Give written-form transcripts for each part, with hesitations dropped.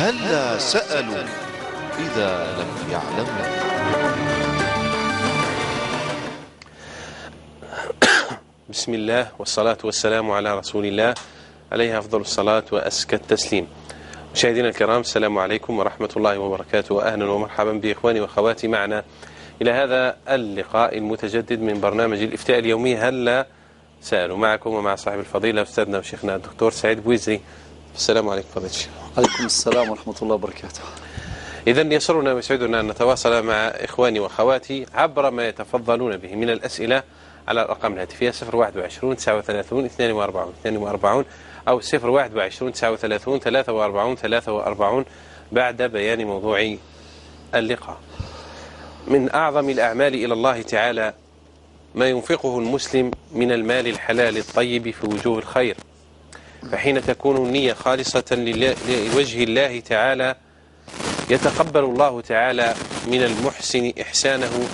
هلا سألوا إذا لم يعلموا. بسم الله والصلاة والسلام على رسول الله، عليه أفضل الصلاة وأزكى التسليم. مشاهدينا الكرام، السلام عليكم ورحمة الله وبركاته، وأهلا ومرحبا بإخواني وأخواتي معنا إلى هذا اللقاء المتجدد من برنامج الإفتاء اليومي هلا سألوا، معكم ومع صاحب الفضيلة أستاذنا وشيخنا الدكتور سعيد بويزري. السلام عليكم فضيلة الشيخ. عليكم السلام ورحمة الله وبركاته. إذا يسرنا ويسعدنا أن نتواصل مع إخواني وأخواتي عبر ما يتفضلون به من الأسئلة على الأرقام الهاتفية 021 39 42 42 أو 021 39 43 43 بعد بيان موضوع اللقاء. من أعظم الأعمال إلى الله تعالى ما ينفقه المسلم من المال الحلال الطيب في وجوه الخير، فحين تكون النية خالصة لوجه الله تعالى يتقبل الله تعالى من المحسن إحسانه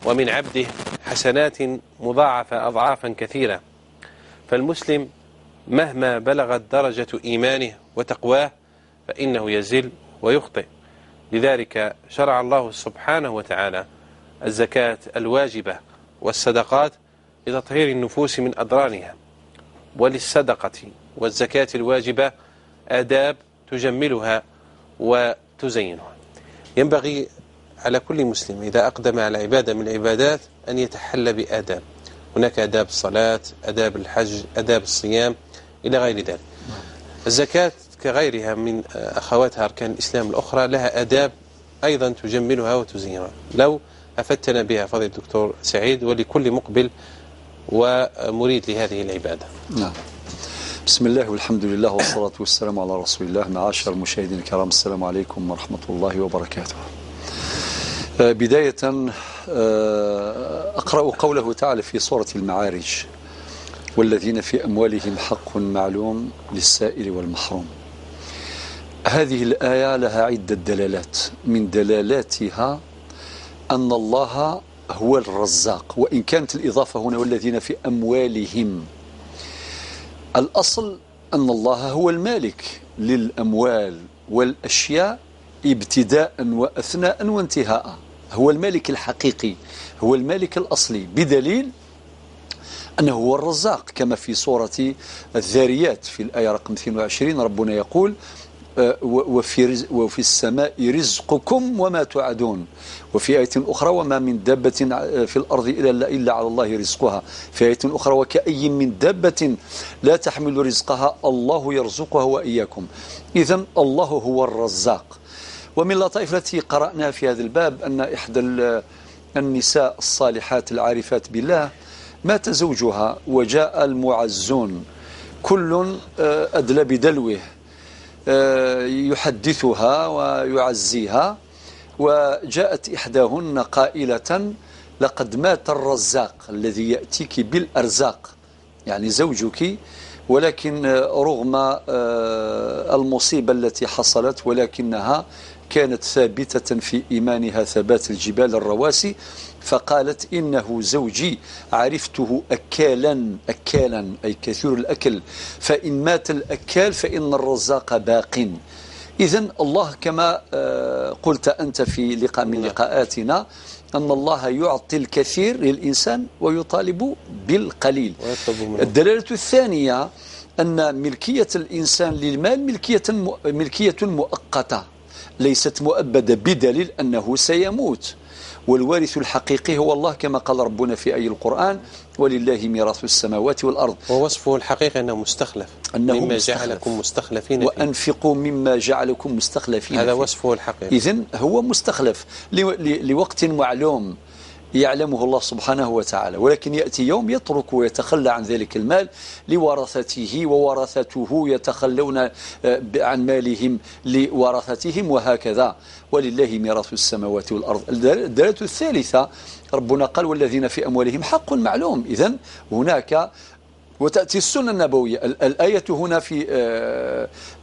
ومن عبده حسنات مضاعفة أضعافا كثيرة. فالمسلم مهما بلغت درجة إيمانه وتقواه فإنه يزل ويخطئ، لذلك شرع الله سبحانه وتعالى الزكاة الواجبة والصدقات لتطهير النفوس من أضرارها. وللصدقة والزكاة الواجبة آداب تجملها وتزينها. ينبغي على كل مسلم إذا أقدم على عبادة من العبادات أن يتحلى بآداب. هناك آداب الصلاة، آداب الحج، آداب الصيام، إلى غير ذلك. الزكاة كغيرها من أخواتها أركان الإسلام الأخرى لها آداب أيضا تجملها وتزينها. لو أفدتنا بها فضيلة الدكتور سعيد ولكل مقبل ومريد لهذه العبادة. نعم. بسم الله والحمد لله والصلاة والسلام على رسول الله. معاشر المشاهدين الكرام، السلام عليكم ورحمة الله وبركاته. بداية أقرأ قوله تعالى في سورة المعارج: والذين في أموالهم حق معلوم للسائل والمحروم. هذه الآية لها عدة دلالات، من دلالاتها أن الله هو الرزاق، وإن كانت الإضافة هنا والذين في أموالهم. الأصل أن الله هو المالك للأموال والأشياء ابتداء وأثناء وانتهاء، هو المالك الحقيقي، هو المالك الأصلي، بدليل أنه هو الرزاق، كما في سورة الذاريات في الآية رقم 22 ربنا يقول: وفي السماء رزقكم وما توعدون. وفي آية أخرى: وما من دابة في الأرض إلا على الله رزقها. في آية أخرى: وكأي من دابة لا تحمل رزقها الله يرزقها وإياكم. إذن الله هو الرزاق. ومن اللطائف التي قرأناها في هذا الباب أن إحدى النساء الصالحات العارفات بالله مات زوجها، وجاء المعزون كل أدلى بدلوه يحدثها ويعزيها، وجاءت إحداهن قائلة: لقد مات الرزاق الذي يأتيك بالأرزاق، يعني زوجك، ولكن رغم المصيبة التي حصلت ولكنها كانت ثابتة في إيمانها ثبات الجبال الرواسي، فقالت: إنه زوجي عرفته أكالا، أكالا أي كثير الأكل، فإن مات الأكال فإن الرزاق باق. إذن الله كما قلت أنت في لقاء من لقاءاتنا أن الله يعطي الكثير للإنسان ويطالب بالقليل. الدلالة الثانية أن ملكية الإنسان للمال ملكية مؤقتة، ليست مؤبدة، بدليل أنه سيموت، والوارث الحقيقي هو الله، كما قال ربنا في آية القرآن: ولله ميراث السماوات والأرض. ووصفه الحقيقي أنه مستخلف، أنه مما مستخلف. جعلكم مستخلفين، وأنفقوا مما جعلكم مستخلفين، هذا وصفه الحقيقي. إذن هو مستخلف لوقت معلوم يعلمه الله سبحانه وتعالى، ولكن يأتي يوم يترك ويتخلى عن ذلك المال لورثته، وورثته يتخلون عن مالهم لورثتهم، وهكذا. ولله ميراث السماوات والأرض. الدلالة الثالثة ربنا قال: والذين في أموالهم حق معلوم. إذن هناك، وتأتي السنة النبوية. الآية هنا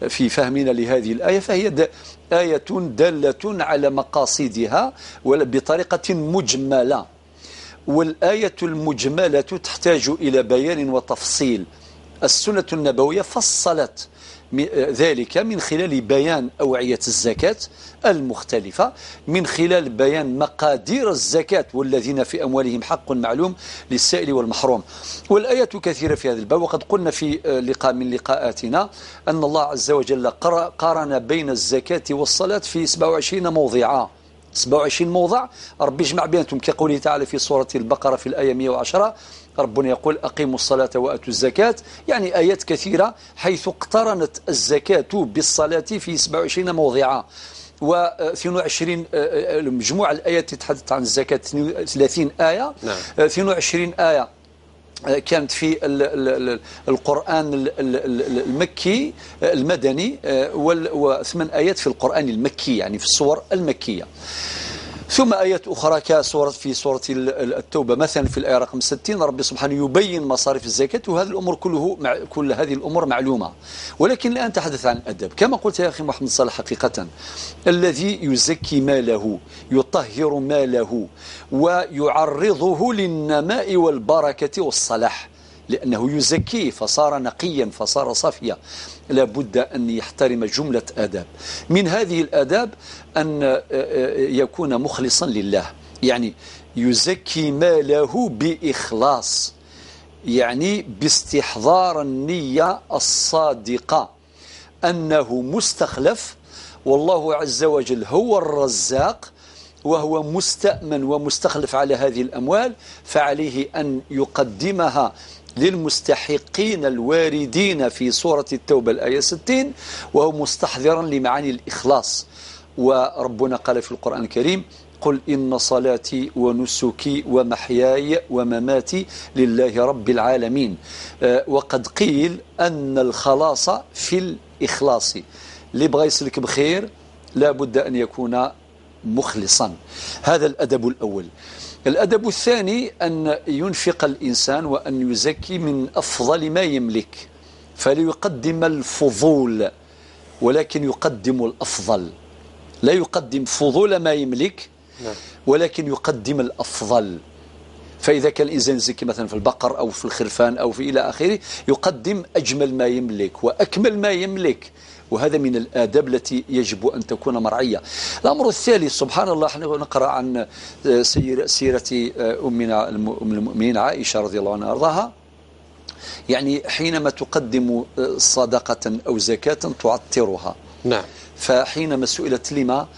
في فهمنا لهذه الآية فهي آية دالة على مقاصدها بطريقة مجملة، والآية المجملة تحتاج إلى بيان وتفصيل. السنة النبوية فصلت ذلك من خلال بيان أوعية الزكاة المختلفة، من خلال بيان مقادير الزكاة والذين في أموالهم حق معلوم للسائل والمحروم. والآيات كثيرة في هذا الباب، وقد قلنا في لقاء من لقاءاتنا أن الله عز وجل قارن بين الزكاة والصلاة في 27 موضعا، 27 موضع ربي يجمع بينهم، كقوله تعالى في سورة البقرة في الآية 110 ربنا يقول أقيموا الصلاة وأتوا الزكاة. يعني آيات كثيرة حيث اقترنت الزكاة بالصلاة في 27 موضعا، و22 مجموع الآيات تتحدث عن الزكاة 30 آية. نعم. 22 آية كانت في القرآن المكي المدني، و8 آيات في القرآن المكي، يعني في السور المكية. ثم آيات أخرى كسورة في سورة التوبة مثلا في الآية رقم 60 ربي سبحانه يبين مصاريف الزكاة، وهذا الأمور كله كل هذه الأمور معلومة. ولكن الآن تحدث عن الأدب كما قلت يا أخي محمد صالح، حقيقة الذي يزكي ماله يطهر ماله ويعرضه للنماء والبركة والصلاح، لأنه يزكيه فصار نقيا فصار صافيا، لابد أن يحترم جملة آداب. من هذه الآداب أن يكون مخلصا لله، يعني يزكي ماله بإخلاص، يعني باستحضار النية الصادقة أنه مستخلف والله عز وجل هو الرزاق، وهو مستأمن ومستخلف على هذه الأموال، فعليه أن يقدمها للمستحقين الواردين في سورة التوبة الآية 60، وهو مستحضرا لمعاني الإخلاص. وربنا قال في القرآن الكريم قل إن صلاتي ونسكي ومحياي ومماتي لله رب العالمين. وقد قيل أن الخلاص في الإخلاص، اللي بغى يسلك بخير لا بد أن يكون مخلصا. هذا الأدب الأول. الأدب الثاني أن ينفق الإنسان وأن يزكي من أفضل ما يملك، فليقدم الفضول ولكن يقدم الأفضل، لا يقدم فضول ما يملك ولكن يقدم الأفضل. فإذا كان الإنسان يزكي مثلا في البقر أو في الخرفان أو في إلى آخره، يقدم أجمل ما يملك وأكمل ما يملك، وهذا من الآداب التي يجب أن تكون مرعية. الأمر الثالث، سبحان الله، نحن نقرأ عن سيرة أمنا أم المؤمنين عائشة رضي الله عنها وأرضاها، يعني حينما تقدم صدقة أو زكاة تعطرها. نعم. فحينما سئلت لما،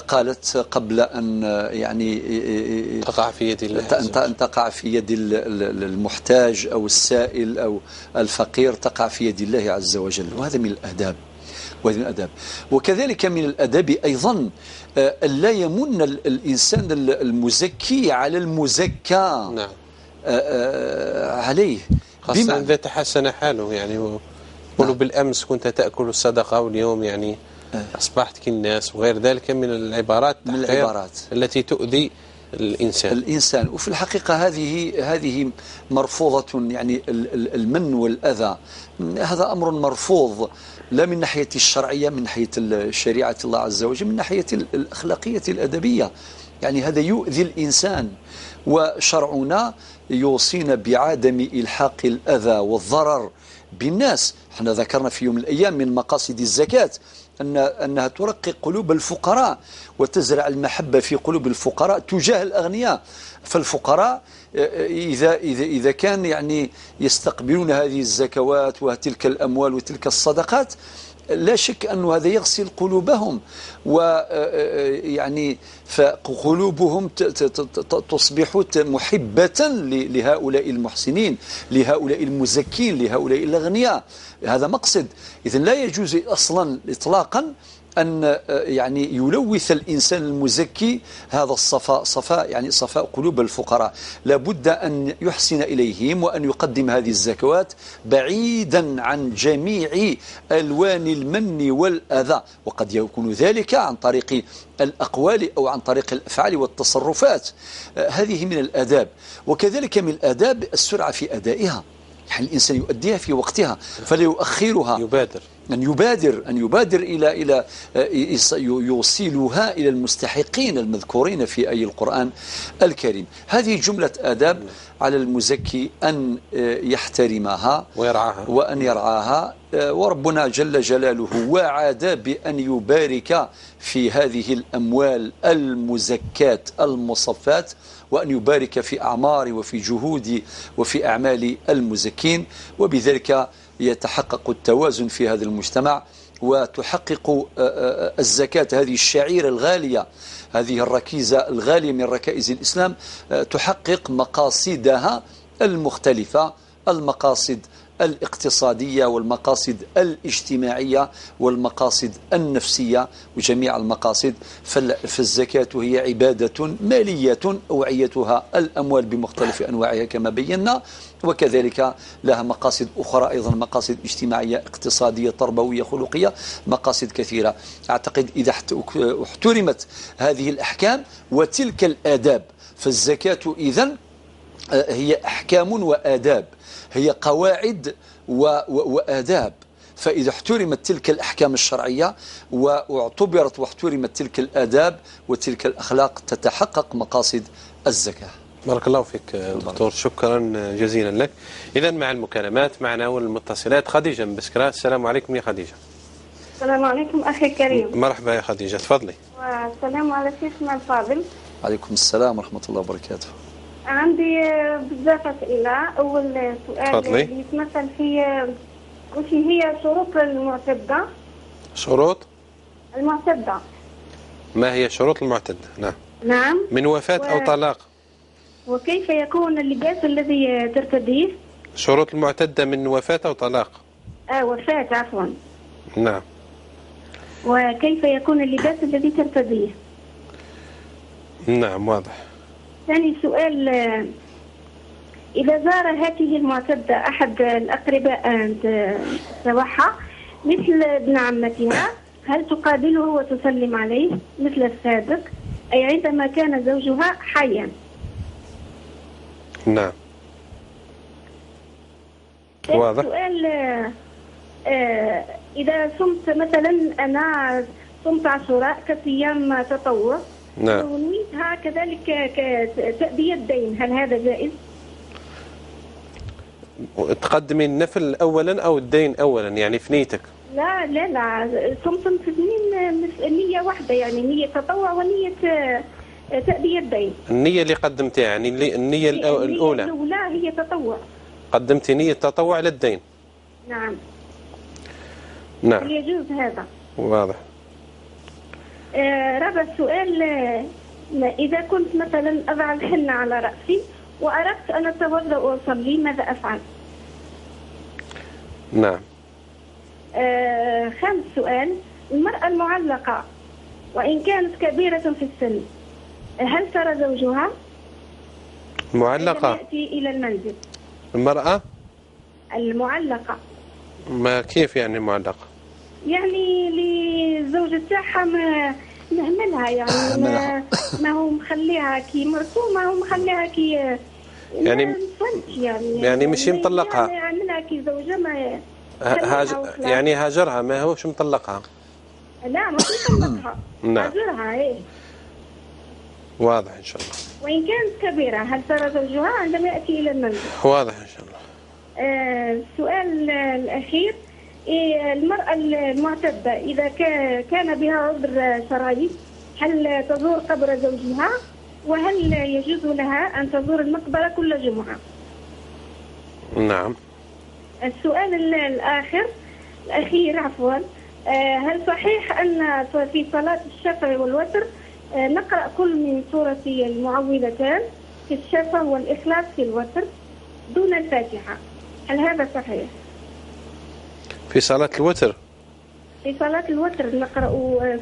قالت قبل أن يعني تقع في يد الله، أن تقع في يد المحتاج أو السائل أو الفقير، تقع في يد الله عز وجل. وهذا من الآداب، وهذه من الآداب. وكذلك من الآداب أيضا أن لا يمن الإنسان المزكي على المزكى. نعم. عليه، خاصة إذا تحسن حاله، يعني قولوا بالأمس كنت تأكل الصدقة واليوم يعني أصبحت كالناس وغير ذلك من العبارات، من العبارات التي تؤذي الإنسان. وفي الحقيقة هذه مرفوضة، يعني المن والأذى هذا أمر مرفوض، لا من ناحية الشرعية، من ناحية شريعة الله عز وجل، من ناحية الأخلاقية الأدبية، يعني هذا يؤذي الإنسان. وشرعنا يوصينا بعدم إلحاق الأذى والضرر بالناس. احنا ذكرنا في يوم من الأيام من مقاصد الزكاة أنها ترقق قلوب الفقراء وتزرع المحبة في قلوب الفقراء تجاه الأغنياء. فالفقراء إذا كان يعني يستقبلون هذه الزكوات وتلك الأموال وتلك الصدقات، لا شك أن هذا يغسل قلوبهم، ويعني فقلوبهم تصبح محبة لهؤلاء المحسنين، لهؤلاء المزكين، لهؤلاء الأغنياء. هذا مقصد. إذن لا يجوز أصلا إطلاقا أن يعني يلوث الإنسان المزكي هذا الصفاء، صفاء يعني صفاء قلوب الفقراء. لابد أن يحسن إليهم وأن يقدم هذه الزكوات بعيدا عن جميع ألوان المن والأذى، وقد يكون ذلك عن طريق الأقوال أو عن طريق الأفعال والتصرفات. هذه من الآداب. وكذلك من الآداب السرعة في أدائها، يعني الإنسان يؤديها في وقتها فلا يؤخرها، يبادر. أن يبادر إلى يوصلها إلى المستحقين المذكورين في أي القرآن الكريم. هذه جملة آداب على المزكي أن يحترمها ويرعاها وأن يرعاها. وربنا جل جلاله وعد بأن يبارك في هذه الأموال المزكاة المصفاة، وأن يبارك في أعمار وفي جهود وفي أعمال المزكين، وبذلك يتحقق التوازن في هذا المجتمع، وتحقق الزكاة هذه الشعيرة الغالية، هذه الركيزة الغالية من ركائز الإسلام، تحقق مقاصدها المختلفة، المقاصد الاقتصادية والمقاصد الاجتماعية والمقاصد النفسية وجميع المقاصد. فالزكاة هي عبادة مالية أوعيتها الأموال بمختلف أنواعها كما بينا، وكذلك لها مقاصد أخرى أيضا، مقاصد اجتماعية اقتصادية تربوية خلقية، مقاصد كثيرة. أعتقد إذا احترمت هذه الأحكام وتلك الآداب، فالزكاة إذن هي أحكام وآداب، هي قواعد وآداب. فإذا احترمت تلك الأحكام الشرعية واعتبرت واحترمت تلك الآداب وتلك الأخلاق تتحقق مقاصد الزكاة. بارك الله فيك دكتور، شكرا جزيلا لك. إذا مع المكالمات معنا والمتصلات خديجة من بسكرة. السلام عليكم يا خديجة. السلام عليكم أخي الكريم. مرحبا يا خديجة، تفضلي. والسلام على شيخنا الفاضل. عليكم السلام ورحمة الله وبركاته. عندي بزاف أسئلة. أول سؤال يتمثل في وش هي شروط المعتدة؟ شروط المعتدة. ما هي شروط المعتدة؟ نعم. نعم. من وفاة أو طلاق. وكيف يكون اللباس الذي ترتديه؟ شروط المعتدة من وفاة أو طلاق. وفاة عفوا. نعم. وكيف يكون اللباس الذي ترتديه؟ نعم واضح. ثاني سؤال، إذا زار هذه المعتدة أحد الأقرباء تبعها مثل ابن عمتها، هل تقابله وتسلم عليه مثل السابق، أي عندما كان زوجها حيا؟ نعم واضح. سؤال، إذا صمت مثلا، أنا صمت عاشوراء كصيام تطوع، نعم، ونويتها كذلك كتأدية الدين، هل هذا جائز؟ تقدمي النفل أولا أو الدين أولا، يعني في نيتك؟ لا لا لا، صمت في اثنين، نية واحدة، يعني نية تطوع ونية تأدية الدين. النية اللي قدمتيها يعني النية الأولى. الأولى هي تطوع. قدمتي نية تطوع للدين. نعم. نعم. هل يجوز هذا؟ واضح. رابع سؤال، إذا كنت مثلا أضع الحنة على رأسي وأردت أن أتوضأ وأصلي، ماذا أفعل؟ نعم. خامس سؤال، المرأة المعلقة وإن كانت كبيرة في السن، هل ترى زوجها؟ معلقة يأتي إلى المنزل. المرأة المعلقة. ما كيف يعني معلقة؟ يعني للزوج تاعها مهملها، يعني ما هو مخليها كي مرتو، ما هو مخليها كي يعني يعني مش مطلقها، يعني عاملها كي زوجة، ما يعني هاجرها، ما هوش مطلقها. لا مش مطلقها. نعم هاجرها. ايه واضح ان شاء الله. وان كانت كبيرة هل ترى زوجها عندما يأتي الى المنزل؟ واضح ان شاء الله. السؤال الاخير، المرأة المعتدة إذا كان بها عذر شرعي، هل تزور قبر زوجها؟ وهل يجوز لها أن تزور المقبرة كل جمعة؟ نعم. السؤال الأخير عفوا، هل صحيح أن في صلاة الشفع والوتر نقرأ كل من سورة المعوذتان في الشفع والإخلاص في الوتر دون الفاتحة؟ هل هذا صحيح؟ في صلاة الوتر؟ في صلاة الوتر نقرأ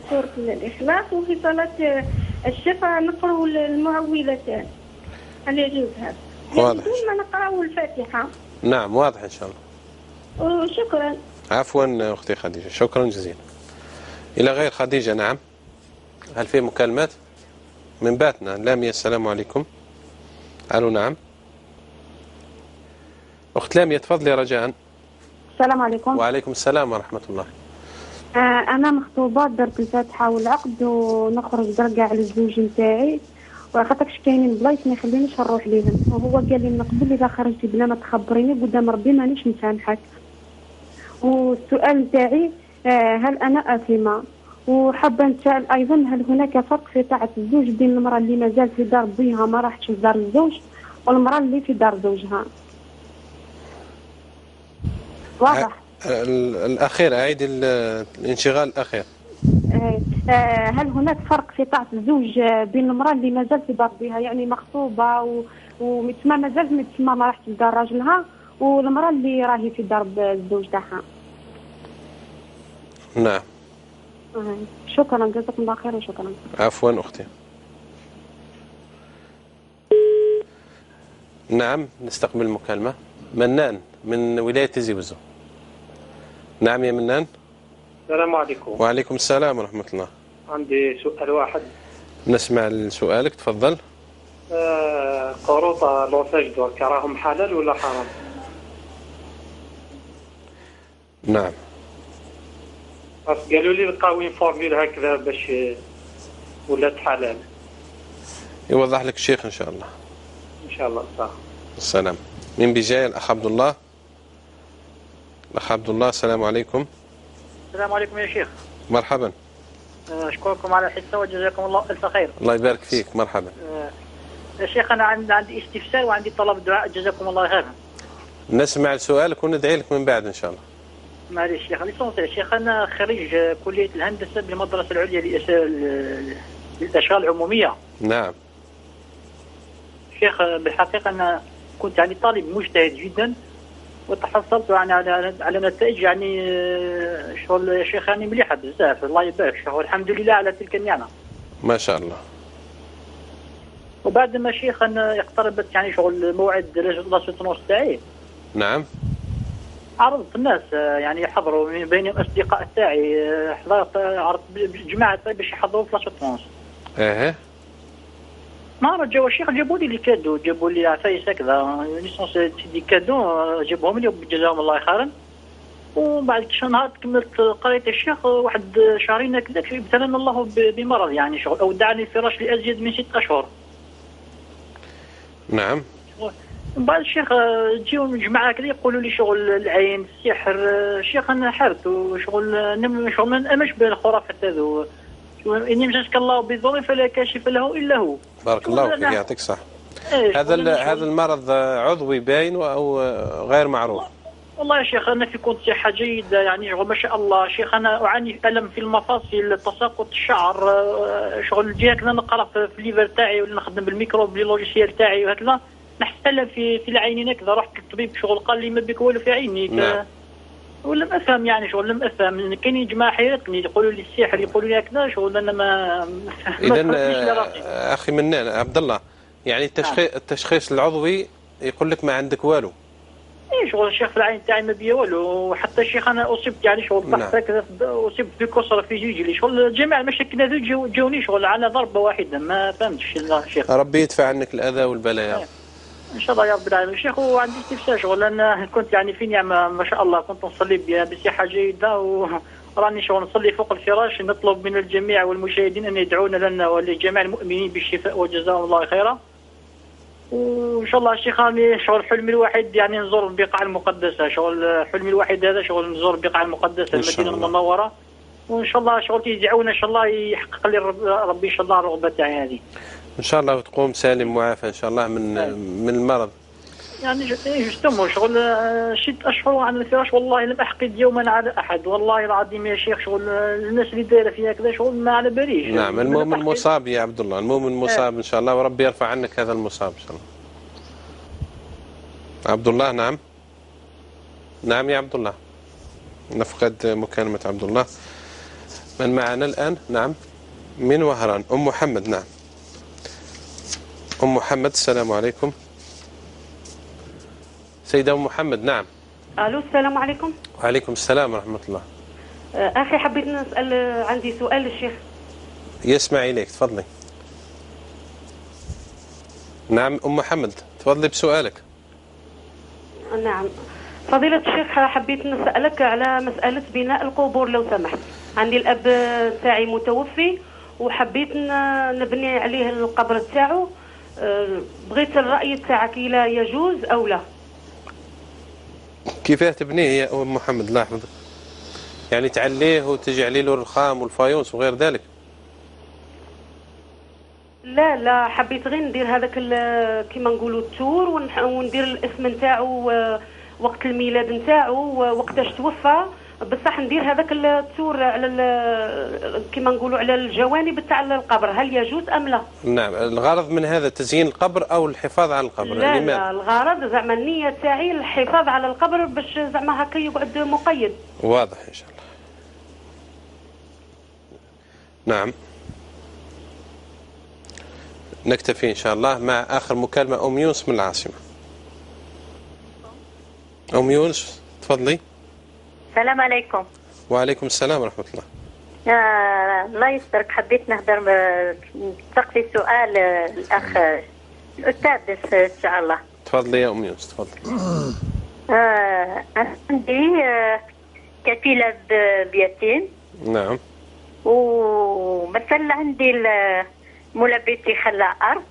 سورة الإخلاص، وفي صلاة الشفع نقرأ المعوذتان. هل يجوز هذا؟ واضح. يعني دون ما نقرأ الفاتحة. نعم واضح إن شاء الله. وشكرا. عفوا أختي خديجة، شكرا جزيلا. إلى غير خديجة. نعم. هل في مكالمات؟ من باتنا لامية، السلام عليكم. ألو نعم. أخت لامية تفضلي رجاء. السلام عليكم. وعليكم السلام ورحمة الله. أنا مخطوبة، درت الفاتحة والعقد ونخرج درقة على الزوج نتاعي، وخاطرش كاينين بلايص ما يخلينيش نروح ليهم، وهو قال لي من قبل إذا خرجتي بلا ما تخبريني قدام ربي مانيش نسامحك. والسؤال نتاعي هل أنا آثمة؟ وحابة نسأل أيضا هل هناك فرق في طاعة الزوج بين المرأة اللي مازال في دار بيها ما راحتش لدار الزوج والمرأة اللي في دار زوجها؟ واضح؟ الأخير، أعيد الانشغال الأخير. هل هناك فرق في طاعة الزوج بين المرأة اللي مازال في دار بيها، يعني مخطوبة ومتما مازال متما ما راحتش لدار راجلها، والمرأة اللي راهي في دار الزوج تاعها؟ نعم. شكرا، جزاكم الله خير وشكرا. عفوا أختي. نعم، نستقبل المكالمة. منان من ولاية تيزي وزو. نعم يا منان. السلام عليكم. وعليكم السلام ورحمة الله. عندي سؤال واحد. نسمع لسؤالك، تفضل. قروطة لونساج دورك راهم حلال ولا حرام؟ نعم. قالوا لي لقاو formule هكذا باش ولات حلال. يوضح لك الشيخ ان شاء الله. ان شاء الله. صح. السلام. من بجاية الاخ عبد الله. الاخ عبد الله، السلام عليكم. السلام عليكم يا شيخ. مرحبا. اشكركم على الحصة وجزاكم الله الف خير. الله يبارك فيك، مرحبا. يا شيخ انا عندي استفسار وعندي طلب دعاء، جزاكم الله خيرا. نسمع سؤالك وندعي لك من بعد ان شاء الله. معليش شيخ، l'essentiel شيخ، انا خريج كليه الهندسة بالمدرسة العليا للاشغال العمومية. نعم. شيخ بالحقيقة انا كنت يعني طالب مجتهد جدا، وتحصلت يعني على نتائج يعني شغل يا شيخ يعني مليحة بزاف، الله يبارك شيخ، والحمد لله على تلك النعمة. ما شاء الله. وبعد ما شيخ انا اقتربت يعني شغل موعد la soutenance تاعي. نعم. عرضت الناس يعني يحضروا من بين الاصدقاء تاعي، حضرت عرضت جماعة باش يحضروا في la soutenance. ايه. نهار جاو الشيخ جابوا لي les cadeaux، جابوا لي عفايس هكذا l'essentiel des cadeaux جابوهم لي جزاهم الله خيرا. ومن بعد كي نهار كملت قريت الشيخ واحد شهرين هكذاك ابتلانا الله بمرض يعني شغل اودعني الفراش لازيد من 6 اشهر. نعم. من بعد الشيخ تجيو جماعة كذا يقولوا لي شغل العين السحر، الشيخ انا حرت وشغل شغل ما نامنش بالخرافات هذو. إن يمسسك الله بضر فلا كاشف له إلا هو. بارك الله فيك، يعطيك الصحة. هذا المرض عضوي باين أو غير معروف؟ والله يا شيخ أنا في كنت صحة جيدة يعني ما شاء الله شيخ، أنا أعاني ألم في المفاصل، تساقط الشعر، شغل الجهة كذا نقرا في ال livre تاعي ولا نخدم بال micro ب les logiciels تاعي وهكذا نحس ألم في العينين هكذا. رحت للطبيب شغل قال لي ما بك والو في عينيك. نعم. ولم افهم يعني شغل لم افهم، كاينين جماعة حيرتني يقولوا لي السحر يقولوا لي هكذا شغل انا ما اذا اخي منان عبد الله يعني التشخيص العضوي يقول لك ما عندك والو. اي شغل الشيخ في العين تاعي ما بيا والو، وحتى الشيخ انا اصبت يعني شغل طحت هكذا، اصبت بكسره في رجلي، شغل جميع المشاكل هذو جاوني شغل على ضربه واحدة، ما فهمتش الشيخ. ربي يدفع عنك الاذى والبلايا ان شاء الله يا رب العالمين. شيخ وعندي استفسار شغل، انا كنت يعني في نعمه ما شاء الله، كنت نصلي بصحة جيدة وراني شغل نصلي فوق الفراش. نطلب من الجميع والمشاهدين ان يدعون لنا ولجميع المؤمنين بالشفاء وجزاهم الله خيرا. وان شاء الله شيخ راني شغل حلمي الوحيد يعني نزور البقاع المقدسة، شغل حلمي الوحيد هذا شغل نزور البقاع المقدسة المدينة المنورة، وان شاء الله شغل تيدعونا ان شاء الله يحقق لي ربي ان شاء الله الرغبة تاعي هذه. ان شاء الله وتقوم سالم معافى ان شاء الله من المرض. يعني justement شغل 6 اشهر على الفراش، والله لم احقد يوما على احد، والله العظيم يا شيخ شغل الناس اللي دايرة فيها كذا شغل ما على باليش. نعم، المؤمن مصاب يا عبد الله، المؤمن مصاب ان شاء الله، وربي يرفع عنك هذا المصاب ان شاء الله. عبد الله. نعم نعم يا عبد الله، نفقد مكالمة عبد الله. من معنا الآن؟ نعم، من وهران أم محمد. نعم أم محمد، السلام عليكم. سيدة أم محمد. نعم. ألو، السلام عليكم. وعليكم السلام ورحمة الله. أخي حبيت نسأل، عندي سؤال للشيخ. يسمع إليك، تفضلي. نعم أم محمد، تفضلي بسؤالك. نعم فضيلة الشيخ، حبيت نسألك على مسألة بناء القبور لو سمحت. عندي الأب تاعي متوفي وحبيت نبني عليه القبر تاعو، بغيت الرأي تاعك إلى يجوز أو لا. كيفاه تبنيه يا أم محمد؟ الله يحفظك، يعني تعليه وتجعلي له الرخام وال faïence وغير ذلك؟ لا لا، حبيت غير ندير هذاك كيما نقولوا ال tour وندير الاسم نتاعو، وقت الميلاد نتاعو، وقتاش توفى، بصح ندير هذاك ال tour على كيما نقولوا على الجوانب تاع القبر، هل يجوز ام لا؟ نعم، الغرض من هذا تزيين القبر او الحفاظ على القبر؟ لا لا، الغرض زعما النية تاعي الحفاظ على القبر باش زعما هكا يقعد مقيد. واضح ان شاء الله. نعم، نكتفي ان شاء الله مع اخر مكالمة، ام يونس من العاصمة. ام يونس تفضلي. السلام عليكم. وعليكم السلام ورحمة الله. الله يسترك، حبيت نهضر نسقسي سؤال الأخ الأستاذ إن شاء الله. تفضلي يا أم يونس، تفضلي. أنا عندي كفيلة بيتيم. نعم. ومثلا عندي مولا بيتي خلى أرض،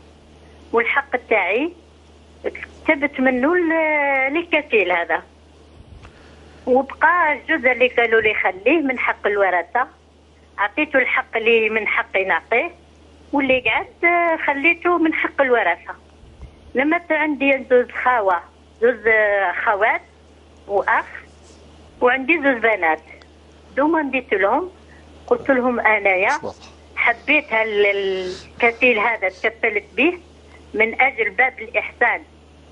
والحق تاعي كتبت منه للكفيل هذا، وبقى الجزء اللي قالوا لي خليه من حق الورثة، عطيته الحق اللي من حقي نعطيه، واللي قعد خليته من حق الورثة. لما عندي زوج خاوه، زوج خوات واخ، وعندي زوج بنات، دوما نديت لهم، قلت لهم انايا حبيت الكفيل هذا تكفلت به من اجل باب الاحسان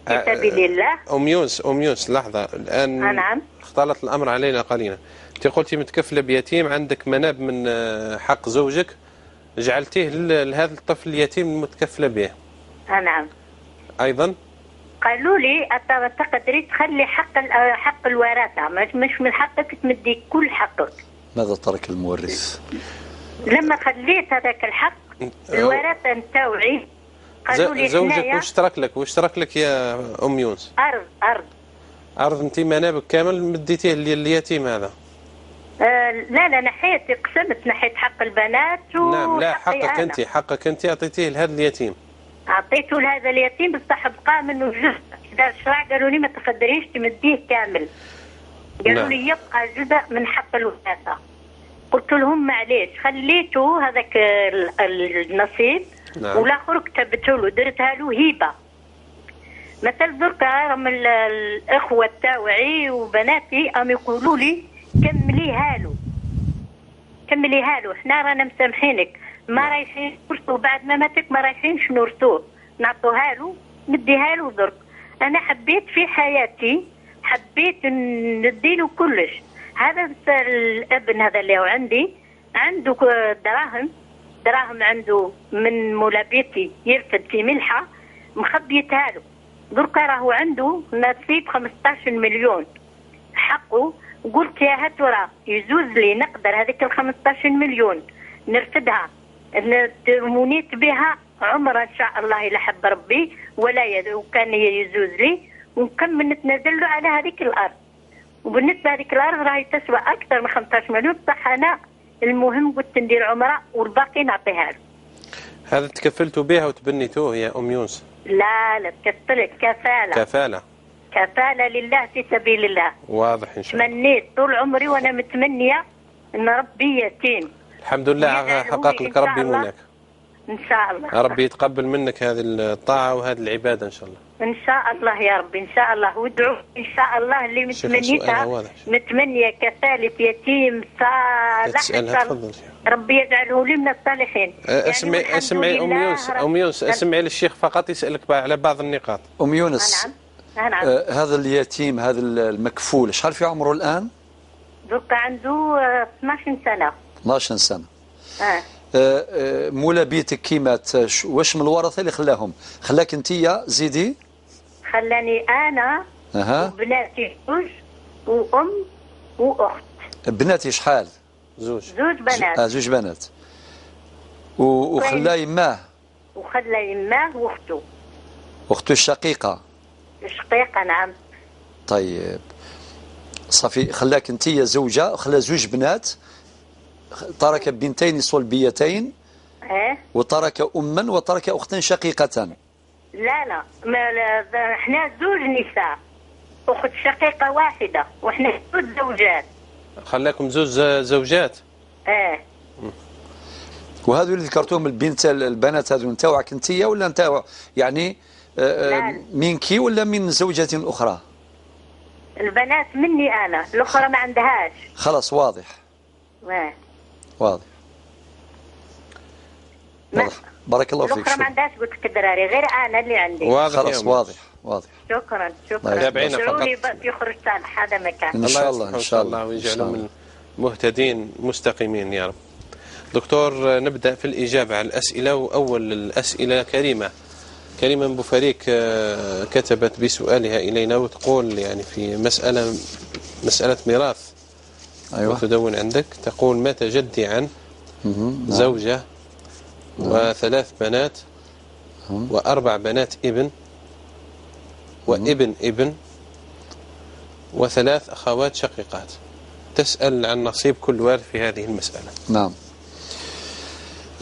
في سبيل الله. ام يونس، ام يونس لحظة الان. نعم. اختلط الامر علينا قليلا. انت قلتي متكفله بيتيم، عندك مناب من حق زوجك جعلتيه لهذا الطفل اليتيم المتكفله به. نعم. ايضا قالوا لي تقدري تخلي حق الوراثة، مش من حقك تمدي كل حقك. ماذا ترك المورث؟ لما خليت هذاك الحق الوراثة نتاوعي قالوا لي زوجك واش ترك لك؟ واش ترك لك يا ام يونس؟ ارض. ارض انت منابك كامل مديتيه لليتيم هذا؟ لا لا، نحيت، قسمت، نحيت حق البنات و نعم. لا، حقك انت، حقك انت اعطيتيه لهذا اليتيم. اعطيته لهذا اليتيم، بصح بقى منه جزء. دار الشرع قالوا لي ما تقدريش تمديه كامل، قالوا لي يبقى جزء من حق الوراثة. قلت لهم معليش، خليته هذاك النصيب. نعم. والاخر كتبته له، درتها له هبه. مثل دركا راهم الاخوة تاوعي وبناتي راهم يقولوا لي كمليها له، كمليها له، حنا رانا مسامحينك، ما رايحين نورثوه بعد ما ماتك، ما رايحينش نورثوه، نعطوها له، نديها له درك. انا حبيت في حياتي، حبيت نديله كلش. هذا الابن هذا اللي هو عندي، عنده دراهم عنده من مولا بيتي يرفد في ملحة مخبيتها له، دركا راهو عنده نصيب 15 مليون حقه. قلت يا ترى يجوز لي نقدر هذيك ال 15 مليون نرفدها ونيت بها عمره ان شاء الله الى حب ربي، ولا وكان يجوز لي ونكمل نتنازل له على هذيك الارض. وبالنسبة هذيك الارض راهي تسوى اكثر من 15 مليون، بصح انا المهم قلت ندير عمره والباقي نعطيها له. هذا تكفلتوا بها وتبنيتوه يا ام يونس؟ لا لا، تكفلت كفالة. كفالة، كفالة لله في سبيل الله. واضح ان شاء الله. تمنيت طول عمري وانا متمنيه ان ربي يتيم. الحمد لله حقق لك ربي منك. ان شاء الله ربي يتقبل منك هذه الطاعة وهذه العبادة ان شاء الله. ان شاء الله يا ربي، ان شاء الله. وادعوا ان شاء الله اللي متمنيتها، متمنيه كفالة يتيم صالح، ربي يجعله لي من الصالحين. اسمعي يعني اسمعي ام يونس، ام يونس اسمعي للشيخ فقط يسالك على بعض النقاط. ام يونس. نعم. نعم. هذا اليتيم، هذا المكفول، شحال في عمره الان؟ دوكا عنده 12 سنة. 12 سنة. مولا بيتك كي مات، واش من الورثة اللي خلاهم؟ خلاك انتيا زيدي؟ خلاني انا وبناتي زوج وام واخت. بناتي شحال؟ زوج. زوج بنات. زوج بنات. وخلا يماه. وخلا يماه واخته. اخته الشقيقة. الشقيقة نعم. طيب صافي، خلاك انت يا زوجه، خلا زوج بنات، ترك بنتين صلبيتين. ايه. وترك اما وترك اختا شقيقه. لا لا، ما احنا زوج نساء، اخت شقيقه واحدة، واحنا زوج زوجات. خلاكم زوج زوجات. ايه. وهذو اللي ذكرتهم البنت البنات هذو نتاوعك انت ولا نتاوع يعني منك ولا من زوجة أخرى؟ البنات مني أنا، الأخرى ما عندهاش. خلاص واضح. واضح. واضح. بارك الله فيك. الأخرى ما عندهاش، قلت لك الدراري غير أنا اللي عندي. واضح. خلاص واضح واضح. شكرا شكرا. تابعينا فقط. يخرج صالح هذا مكان. إن شاء الله إن شاء الله، ويجعلهم مهتدين مستقيمين يا رب. دكتور، نبدأ في الإجابة على الأسئلة، وأول الأسئلة كريمة. كريمة من بوفاريك كتبت بسؤالها إلينا وتقول يعني في مسألة ميراث. أيوة. وتدون عندك، تقول مات جدي عن زوجة وثلاث بنات وأربع بنات ابن وابن ابن وثلاث أخوات شقيقات. تسأل عن نصيب كل وارث في هذه المسألة. نعم.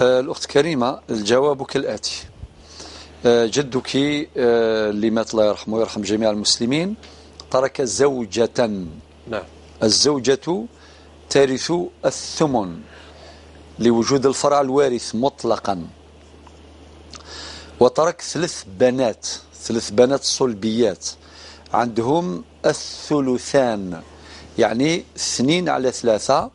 الأخت كريمة، الجواب كالآتي. جدك اللي مات الله يرحمه ويرحم جميع المسلمين ترك زوجة. نعم. الزوجة ترث الثمن لوجود الفرع الوارث مطلقا، وترك ثلاث بنات، ثلاث بنات صلبيات عندهم الثلثان، يعني 2/3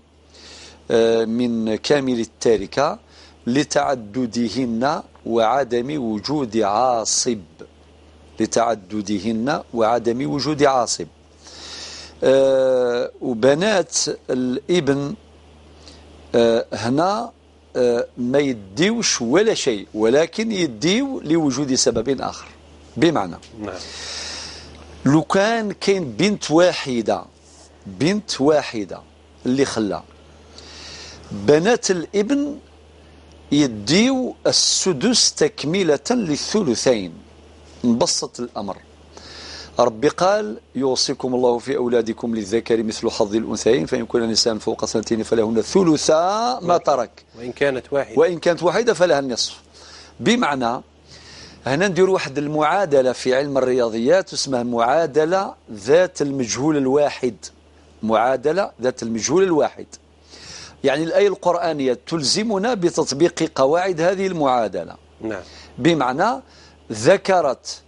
من كامل التركة لتعددهن وعدم وجود عاصب، لتعددهن وعدم وجود عاصب. وبنات الابن هنا ما يديوش ولا شيء، ولكن يديو لوجود سبب آخر. بمعنى نعم. لو كان كاين بنت واحدة، بنت واحدة اللي خلى بنات الابن يديو السدس تكملة للثلثين. نبسط الأمر. ربي قال يوصيكم الله في أولادكم للذكر مثل حظ الأنثيين فإن كن نساء فوق 2 فلهن ثلثا ما ترك وإن كانت واحدة، وإن كانت واحدة فلها النصف. بمعنى هنا ندير واحد المعادلة في علم الرياضيات اسمها معادلة ذات المجهول الواحد. معادلة ذات المجهول الواحد، يعني الآية القرآنية تلزمنا بتطبيق قواعد هذه المعادلة. نعم. بمعنى ذكرت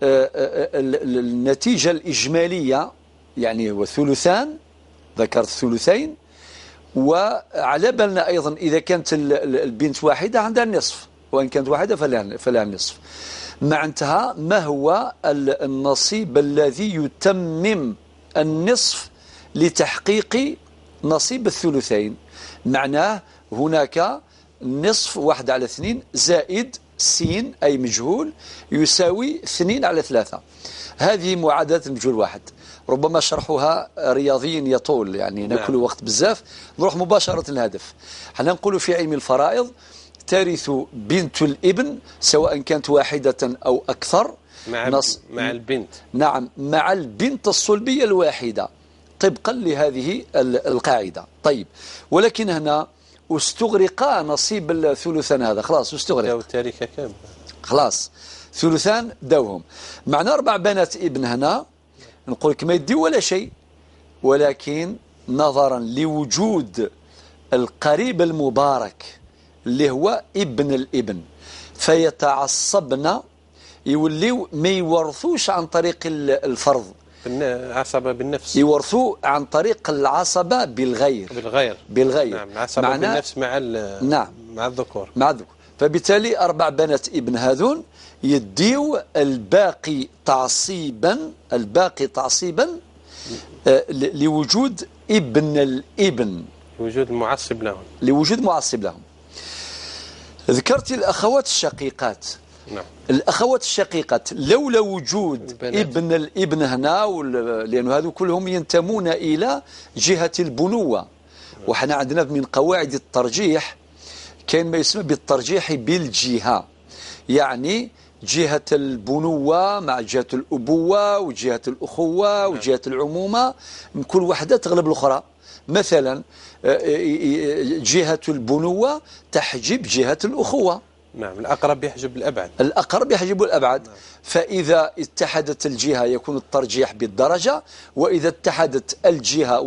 النتيجة الإجمالية، يعني هو ثلثان، ذكرت ثلثين، وعلى بالنا أيضا إذا كانت البنت واحدة عندها النصف، وإن كانت واحدة فلها النصف. معناتها ما هو النصيب الذي يتمم النصف لتحقيق نصيب الثلثين؟ معناه هناك نصف 1/2 زائد سين أي مجهول يساوي 2/3. هذه معادلة المجهول واحد، ربما شرحها رياضيا يطول، يعني ناكل نعم. وقت بزاف. نروح مباشرة للهدف. حنا نقول في علم الفرائض ترث بنت الابن سواء كانت واحدة أو أكثر مع البنت. نعم، مع البنت الصلبية الواحدة طبقا لهذه القاعدة. طيب، ولكن هنا استغرق نصيب الثلثان هذا، خلاص استغرق التاركة كاملة، خلاص ثلثان دوهم. معنا 4 بنات ابن هنا نقول لك ما يدي ولا شيء، ولكن نظرا لوجود القريب المبارك اللي هو ابن الابن فيتعصبنا، يوليو ما يورثوش عن طريق الفرض، العصبة بالنفس، يورثوا عن طريق العصبة بالغير، بالغير، بالغير. نعم، العصبة بالنفس مع نعم، مع الذكور، مع الذكور. فبالتالي 4 بنات ابن هذون يديو الباقي تعصيبا، الباقي تعصيبا لوجود ابن الابن، لوجود معصب لهم، لوجود معصب لهم. ذكرت الأخوات الشقيقات. نعم. الأخوات الشقيقات لولا وجود البنات. ابن الابن هنا، لأن هذو كلهم ينتمون إلى جهة البنوة، وحنا عندنا من قواعد الترجيح كاين ما يسمى بالترجيح بالجهة، يعني جهة البنوة مع جهة الأبوة وجهة الأخوة وجهة العمومة، كل واحدة تغلب الأخرى. مثلا جهة البنوة تحجب جهة الأخوة. نعم، الأقرب يحجب الأبعد. الأقرب يحجب الأبعد. نعم. فإذا اتحدت الجهة يكون الترجيح بالدرجة، وإذا اتحدت الجهة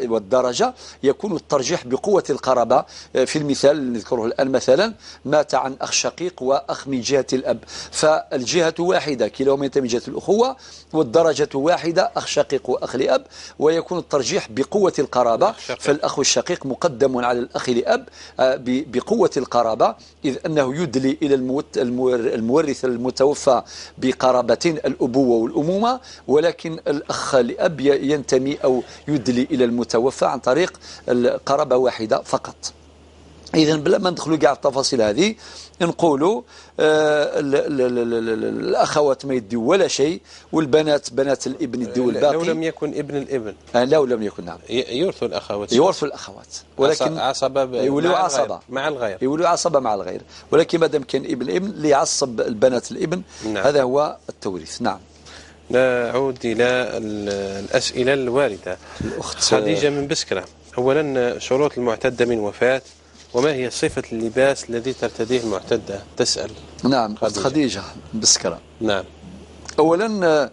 والدرجة يكون الترجيح بقوة القرابة. في المثال اللي نذكره الآن، مثلا مات عن أخ شقيق وأخ من جهة الأب، فالجهة واحدة كلاهما ينتمي من جهة الأخوة، والدرجة واحدة أخ شقيق وأخ لأب، ويكون الترجيح بقوة القرابة. فالأخ الشقيق مقدم على الأخ لأب بقوة القرابة، إذ أنه يدلي إلى المورث المتوفى بقرابتين الأبوة والأمومة، ولكن الأخ لأب ينتمي أو يدلي إلى المتوفى عن طريق القرابة واحدة فقط. إذن بلا ما ندخلوا كاع التفاصيل هذه، نقولوا الأخوات ما يديو ولا شيء، والبنات بنات الابن يديو الباقي. لو لم يكن ابن الابن، لو لم يكن، نعم، يورثوا الأخوات. يورثوا الأخوات، ولكن عصبة يولوا عصبة مع الغير، يولوا عصبة مع الغير، ولكن ما دام كان ابن الابن اللي يعصب البنات الابن. نعم. هذا هو التوريث. نعم. نعود إلى الأسئلة الواردة. الأخت خديجة من بسكرة، أولا شروط المعتدة من وفاة، وما هي صفة اللباس الذي ترتديه المعتدة؟ تسأل. نعم، خديجة بسكرة. نعم. أولا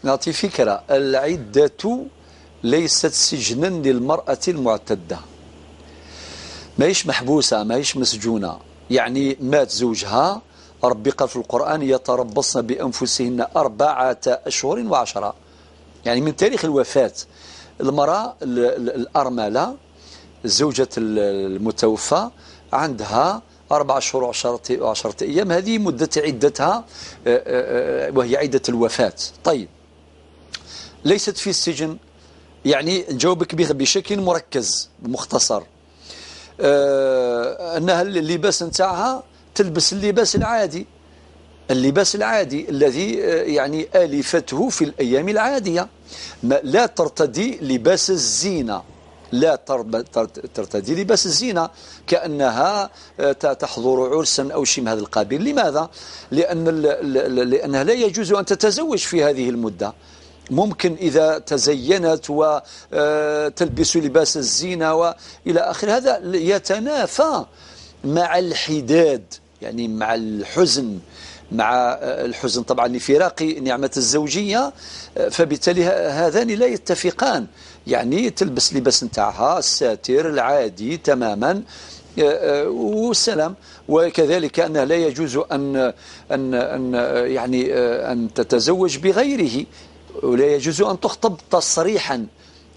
نعطي فكرة، العدة ليست سجنا للمرأة المعتدة، ماهيش محبوسة، ماهيش مسجونة. يعني مات زوجها، ربي قال في القرآن يتربصن بأنفسهن 4 أشهر و10، يعني من تاريخ الوفاة. المرأة الأرملة زوجة المتوفى عندها 4 أشهر و10 أيام، هذه مدة عدتها وهي عدة الوفاة. طيب، ليست في السجن، يعني نجاوبك بشكل مركز مختصر، أنها اللباس نتاعها تلبس اللباس العادي، اللباس العادي الذي يعني آلفته في الأيام العادية، لا ترتدي لباس الزينة، لا ترتدي لباس الزينة كأنها تحضر عرسا أو شيء من هذا القبيل. لماذا؟ لأنها لا يجوز أن تتزوج في هذه المدة. ممكن إذا تزينت وتلبس لباس الزينة وإلى آخر، هذا يتنافى مع الحداد، يعني مع الحزن، مع الحزن طبعا لفراق نعمة الزوجية، فبالتالي هذان لا يتفقان. يعني تلبس لباس نتاعها الساتر العادي تماما والسلام. وكذلك أنها لا يجوز أن أن أن يعني أن تتزوج بغيره، ولا يجوز أن تخطب تصريحا،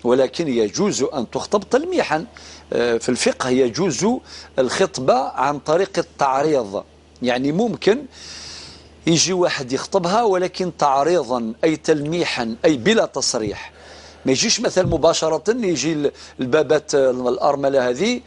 ولكن يجوز أن تخطب تلميحا. في الفقه يجوز الخطبة عن طريق التعريض، يعني ممكن يجي واحد يخطبها ولكن تعريضا أي تلميحا أي بلا تصريح، ما يجيش مثلا مباشرة يجي البابات الأرملة هذه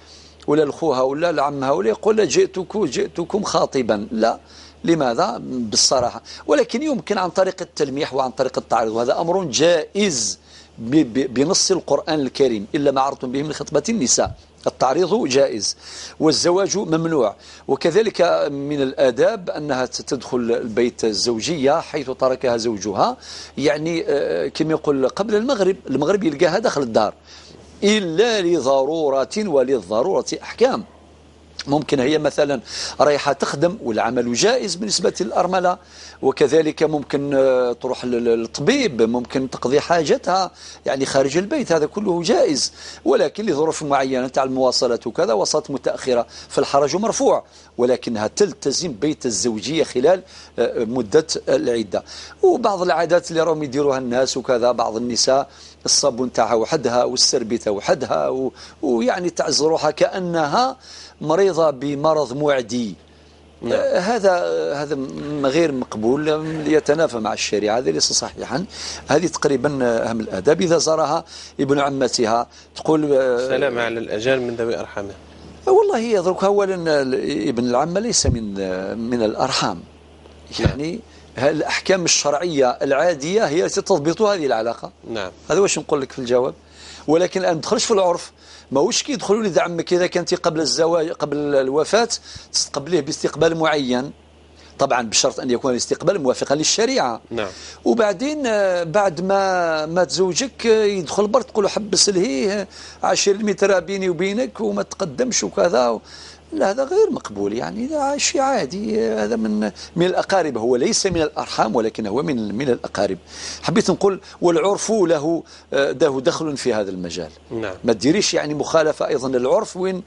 ولا لخوها ولا لعمها ولا يقول جئتكم خاطبا، لا. لماذا؟ بالصراحة. ولكن يمكن عن طريق التلميح وعن طريق التعريض، وهذا أمر جائز بنص القرآن الكريم، إلا ما عرضتم به من خطبة النساء، التعريض جائز والزواج ممنوع. وكذلك من الآداب أنها تدخل البيت الزوجية حيث تركها زوجها، يعني كما يقول قبل المغرب، المغرب يلقاها داخل الدار، إلا لضرورة، وللضرورة أحكام. ممكن هي مثلا رايحة تخدم والعمل جائز بالنسبة للأرملة، وكذلك ممكن تروح للطبيب، ممكن تقضي حاجتها يعني خارج البيت، هذا كله جائز، ولكن لظروف معينة تاع المواصلات وكذا وصلت متأخرة فالحرج مرفوع، ولكنها تلتزم بيت الزوجية خلال مدة العدة. وبعض العادات اللي راهم يديروها الناس وكذا، بعض النساء الصابون تاعها وحدها والسربيته وحدها ويعني تعز روحها كأنها مريضة بمرض معدي. نعم. هذا غير مقبول، يتنافى مع الشريعة، هذا ليس صحيحا. هذه تقريبا أهم الآداب. إذا زارها ابن عمتها تقول سلام على الأجال من ذوي أرحامه. والله يضرك أولا ابن العمة ليس من الأرحام، يعني الأحكام الشرعية العادية هي التي تضبط هذه العلاقة. نعم. هذا واش نقول لك في الجواب. ولكن الآن ندخلش في العرف، ماهوش كي يدخلوا لي عمك إذا كنت قبل الزواج قبل الوفاة تستقبليه باستقبال معين، طبعا بشرط أن يكون الاستقبال موافقا للشريعة. نعم. وبعدين بعد ما تزوجك يدخل برك تقول له حبس لهيه 10 متر بيني وبينك وما تقدمش وكذا، لا هذا غير مقبول، يعني هذا شيء عادي، هذا من الأقارب، هو ليس من الأرحام ولكن هو من الأقارب. حبيت نقول والعرف له دخل في هذا المجال. نعم. ما تديريش يعني مخالفة أيضا للعرف وين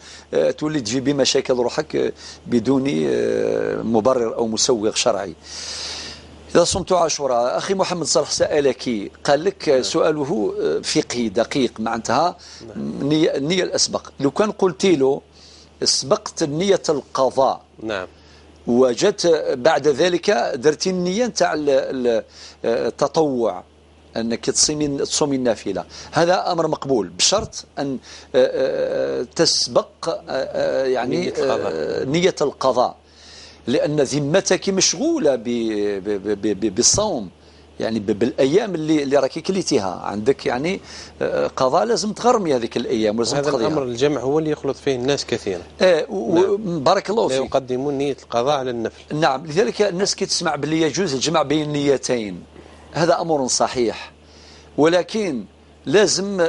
تولي تجيبي مشاكل روحك بدون مبرر أو مسوغ شرعي. إذا صمت عاشوراء، أخي محمد صالح سألك قال لك سؤاله فقهي دقيق، معناتها النية الأسبق. لو كان قلت له سبقت نية القضاء، نعم، وجدت بعد ذلك درتي النية نتاع التطوع أنك تصومي النافلة، هذا أمر مقبول بشرط أن تسبق يعني نية القضاء، لأن ذمتك مشغولة بالصوم، يعني بالأيام اللي راكي كليتيها، عندك يعني قضاء لازم تغرمي هذيك الأيام ولازم هذا تقضيها. الأمر الجمع هو اللي يخلط فيه الناس كثيرا. نعم. بارك الله فيك. يقدمون نية القضاء على النفل. نعم، لذلك الناس كي تسمع باللي يجوز الجمع بين النيتين هذا أمر صحيح، ولكن لازم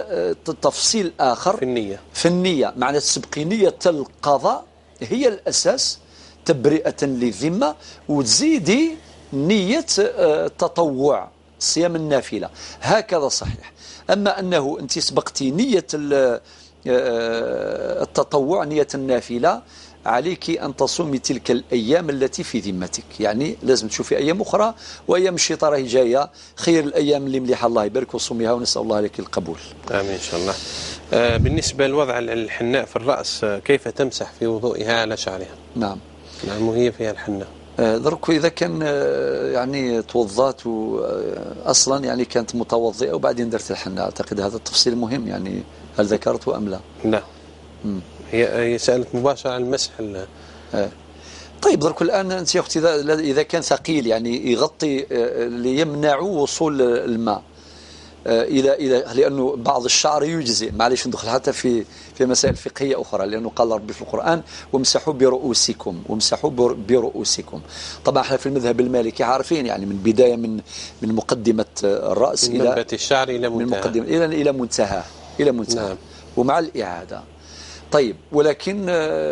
تفصيل آخر في النية. في النية معنى تسبقي نية القضاء هي الأساس تبرئة للذمة، وتزيدي نية التطوع صيام النافلة، هكذا صحيح. أما أنه أنت سبقتي نية التطوع نية النافلة، عليك أن تصومي تلك الأيام التي في ذمتك، يعني لازم تشوفي أيام أخرى، وأيام الشتاء راهي جاية، خير الأيام اللي مليحة الله يبارك وصوميها، ونسأل الله لك القبول. آمين إن شاء الله. بالنسبة لوضع الحناء في الرأس، كيف تمسح في وضوئها على شعرها؟ نعم. نعم، وهي فيها الحناء. درك إذا كان يعني توضأت أصلا، يعني كانت متوضئة وبعدين درت الحناء، أعتقد هذا التفصيل مهم، يعني هل ذكرته أم لا؟ لا. هي سألت مباشرة عن المسح. طيب درك الآن أنت يا أختي إذا كان ثقيل يعني يغطي ليمنع وصول الماء إلى لأنه بعض الشعر يجزئ، معليش ندخل حتى في مسائل فقهية أخرى، لأنه قال ربي في القرآن وامسحوا برؤوسكم، وامسحوا برؤوسكم. طبعا احنا في المذهب المالكي عارفين يعني من بداية من مقدمة الرأس من إلى منبت الشعر إلى منتهى، إلى منتهى، إلى منتهى. نعم. ومع الإعادة. طيب ولكن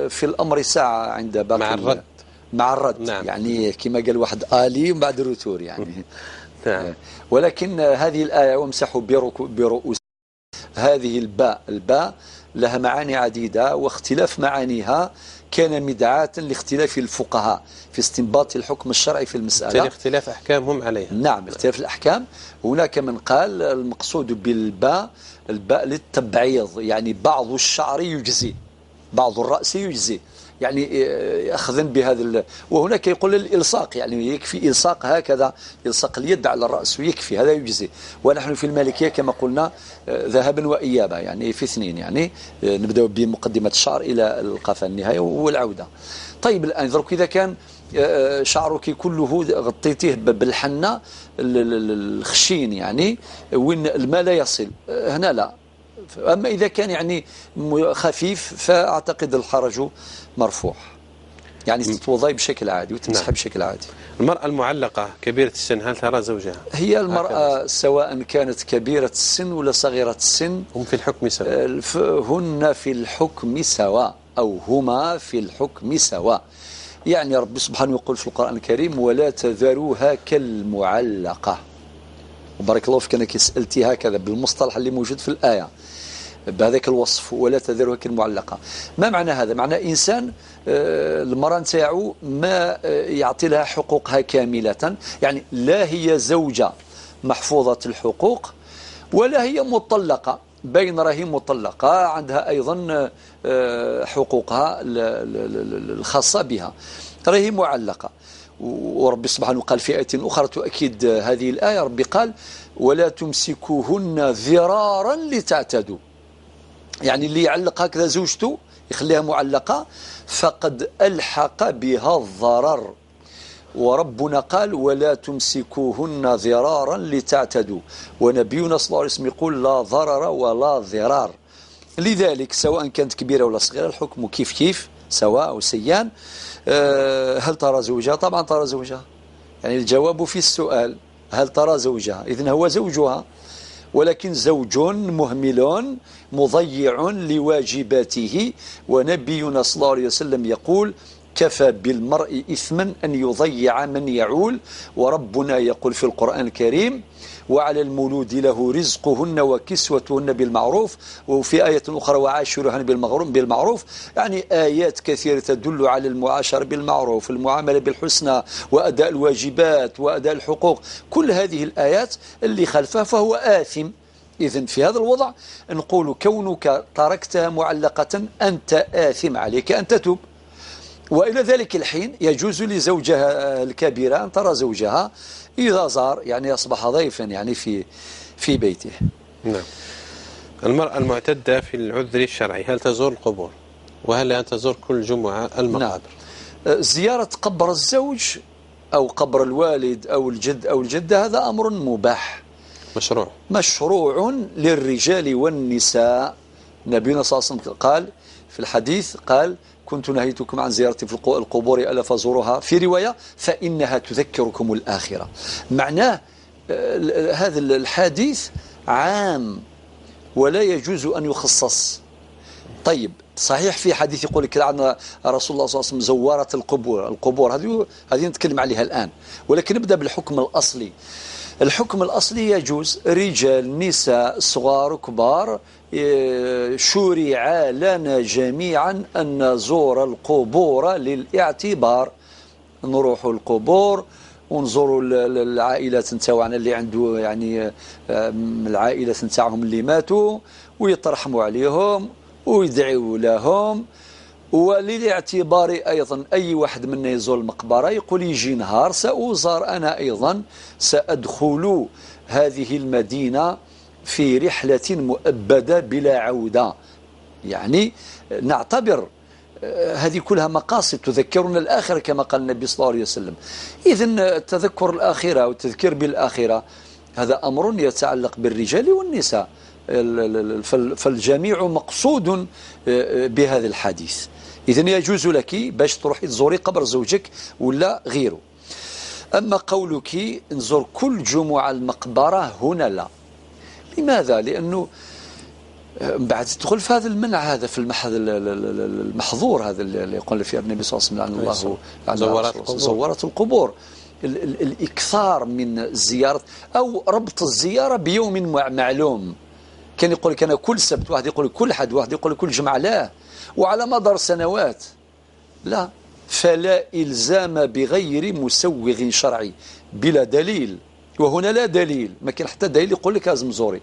في الأمر ساعة عند باقي مع الرد. مع الرد. نعم. يعني كما قال واحد آلي ومن بعد retour يعني. نعم. ولكن هذه الآية وامسحوا برؤوس، هذه الباء لها معاني عديدة، واختلاف معانيها كان مدعاة لاختلاف الفقهاء في استنباط الحكم الشرعي في المسألة، اختلاف أحكامهم عليها. نعم، اختلاف الأحكام. هناك من قال المقصود بالباء الباء للتبعيض، يعني بعض الشعر يجزي، بعض الرأس يجزي، يعني أخذا بهذا. وهناك يقول الإلصاق، يعني يكفي إلصاق هكذا، إلصاق اليد على الرأس ويكفي، هذا يجزي. ونحن في المالكية كما قلنا ذهبا وإيابا، يعني في اثنين، يعني نبدأ بمقدمة الشعر إلى القفا النهاية والعودة. طيب الآن درك إذا كان شعرك كله غطيتيه بالحنة الخشين، يعني وين الماء لا يصل، هنا لا. أما إذا كان يعني خفيف فأعتقد الحرج مرفوع، يعني تتوضي بشكل عادي وتمسح. نعم. بشكل عادي. المرأة المعلقة كبيرة السن هل ترى زوجها؟ هي المرأة سواء كانت كبيرة السن ولا صغيرة السن هم في الحكم سواء، هن في الحكم سواء أو هما في الحكم سواء. يعني ربي سبحانه يقول في القرآن الكريم ولا تذروها كالمعلقة. وبارك الله فيك أنك سألتي هكذا بالمصطلح اللي موجود في الآية بهذاك الوصف، ولا تذروها كالمعلقة. ما معنى هذا؟ معنى إنسان المرأة نتاعو ما يعطي لها حقوقها كاملة، يعني لا هي زوجة محفوظة الحقوق ولا هي مطلقة، بين راهي مطلقة عندها أيضا حقوقها الخاصة بها، راهي معلقة. وربي سبحانه قال في آية أخرى تؤكد هذه الآية، ربي قال ولا تمسكوهن ذرارا لتعتدوا، يعني اللي يعلق هكذا زوجته يخليها معلقة فقد ألحق بها الضرر. وربنا قال ولا تمسكوهن ذرارا لتعتدوا، ونبينا صلى الله عليه وسلم يقول لا ضرر ولا ضرار. لذلك سواء كانت كبيرة ولا صغيرة الحكم كيف كيف، سواء أو سيان. هل ترى زوجها؟ طبعا ترى زوجها، يعني الجواب في السؤال، هل ترى زوجها؟ إذن هو زوجها، ولكن زوج مهمل مضيع لواجباته. ونبينا صلى الله عليه وسلم يقول كفى بالمرء إثما أن يضيع من يعول. وربنا يقول في القرآن الكريم وعلى المولود له رزقهن وكسوتهن بالمعروف، وفي آية أخرى وعاشرهن بالمعروف. يعني آيات كثيرة تدل على المعاشرة بالمعروف، المعاملة بالحسنى، وأداء الواجبات وأداء الحقوق. كل هذه الآيات اللي خلفها فهو آثم. إذن في هذا الوضع نقول كونك تركتها معلقة أنت آثم، عليك أن تتوب. وإلى ذلك الحين يجوز لزوجها الكبيرة أن ترى زوجها إذا زار، يعني أصبح ضيفا يعني في بيته. نعم. المرأة المعتدة في العذر الشرعي هل تزور القبور؟ وهل لا تزور كل جمعة المقابر؟ نعم. زيارة قبر الزوج أو قبر الوالد أو الجد أو الجدة هذا أمر مباح مشروع، مشروع للرجال والنساء. نبينا صلى الله عليه وسلم قال في الحديث، قال كنت نهيتكم عن زيارة في القبور ألا فزوروها، في رواية فإنها تذكركم الآخرة. معناه هذا الحديث عام ولا يجوز أن يخصص. طيب صحيح في حديث يقول لك عن رسول الله صلى الله عليه وسلم زوارة القبور، هذه نتكلم عليها الآن، ولكن نبدأ بالحكم الأصلي. الحكم الأصلي يجوز رجال نساء صغار كبار، شرع لنا جميعا أن نزور القبور للاعتبار، نروح القبور ونزوروا العائلات نتاعنا اللي عنده يعني العائلات نتاعهم اللي ماتوا، ويترحموا عليهم ويدعوا لهم. وللاعتبار أيضا أي واحد منا يزور المقبرة يقول يجي نهار سأزار أنا أيضا، سأدخل هذه المدينة في رحلة مؤبدة بلا عودة. يعني نعتبر هذه كلها مقاصد تذكرنا الآخرة كما قال النبي صلى الله عليه وسلم. إذن تذكر الآخرة والتذكير بالآخرة هذا أمر يتعلق بالرجال والنساء، فالجميع مقصود بهذا الحديث. إذن يجوز لك باش تروحي تزوري قبر زوجك ولا غيره. أما قولك نزور كل جمعة المقبرة هنا لا. لماذا؟ لأنه بعد تدخل في هذا المنع، هذا في المحظور هذا اللي يقول فيه النبي صلى الله عليه وسلم عن الله زوارة القبور، الإكثار من الزيارة أو ربط الزيارة بيوم معلوم. كان يقول لك أنا كل سبت، واحد يقول كل حد، واحد يقول كل جمعة، لا، وعلى مدار سنوات لا. فلا إلزام بغير مسوغ شرعي بلا دليل، وهنا لا دليل، ما كان حتى دليل يقول لك لازم زوري.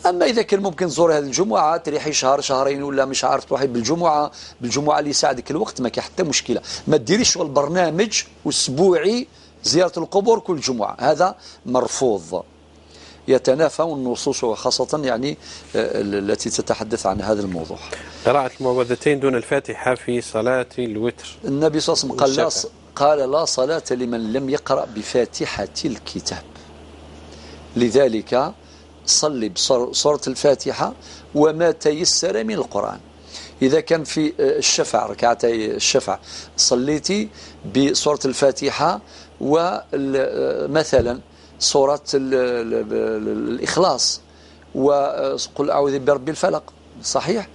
أما إذا كان ممكن تزوري هذه الجمعة، تريحي شهر شهرين ولا مش عارف تروحي بالجمعة، بالجمعة اللي يساعدك الوقت، ما كان حتى مشكلة. ما ديريش البرنامج أسبوعي زيارة القبور كل جمعة، هذا مرفوض، يتنافى النصوص وخاصة يعني التي تتحدث عن هذا الموضوع. قراءة المعوذتين دون الفاتحة في صلاة الوتر. النبي صلى الله عليه وسلم قال لا صلاة لمن لم يقرأ بفاتحة الكتاب. لذلك صلي بسورة الفاتحة وما تيسر من القرآن. إذا كان في الشفع، ركعتي الشفع، صليتي بسورة الفاتحة ومثلا سورة الإخلاص وقل أعوذ برب الفلق، صحيح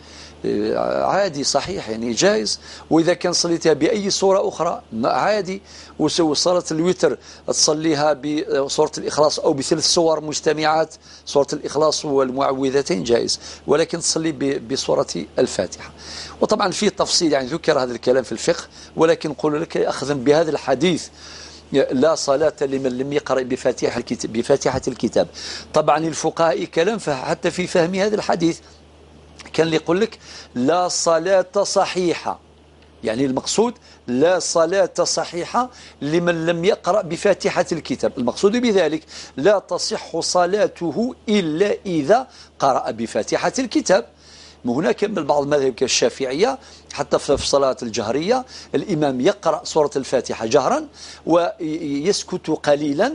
عادي، صحيح يعني جائز. وإذا كان صليتها بأي سورة أخرى عادي. وصلاة الوتر تصليها بسورة الإخلاص أو بثلاث سور مجتمعات، سورة الإخلاص والمعوذتين جائز، ولكن تصلي بسورة الفاتحة. وطبعا في تفصيل يعني ذكر هذا الكلام في الفقه، ولكن نقول لك أخذا بهذا الحديث لا صلاة لمن لم يقرأ بفاتحة الكتاب. طبعا الفقهاء كلام حتى في فهم هذا الحديث، كان اللي يقول لك لا صلاة صحيحة، يعني المقصود لا صلاة صحيحة لمن لم يقرأ بفاتحة الكتاب، المقصود بذلك لا تصح صلاته إلا إذا قرأ بفاتحة الكتاب. هناك من بعض المذاهب كالشافعية حتى في الصلاة الجهرية الإمام يقرأ سورة الفاتحة جهرا ويسكت قليلا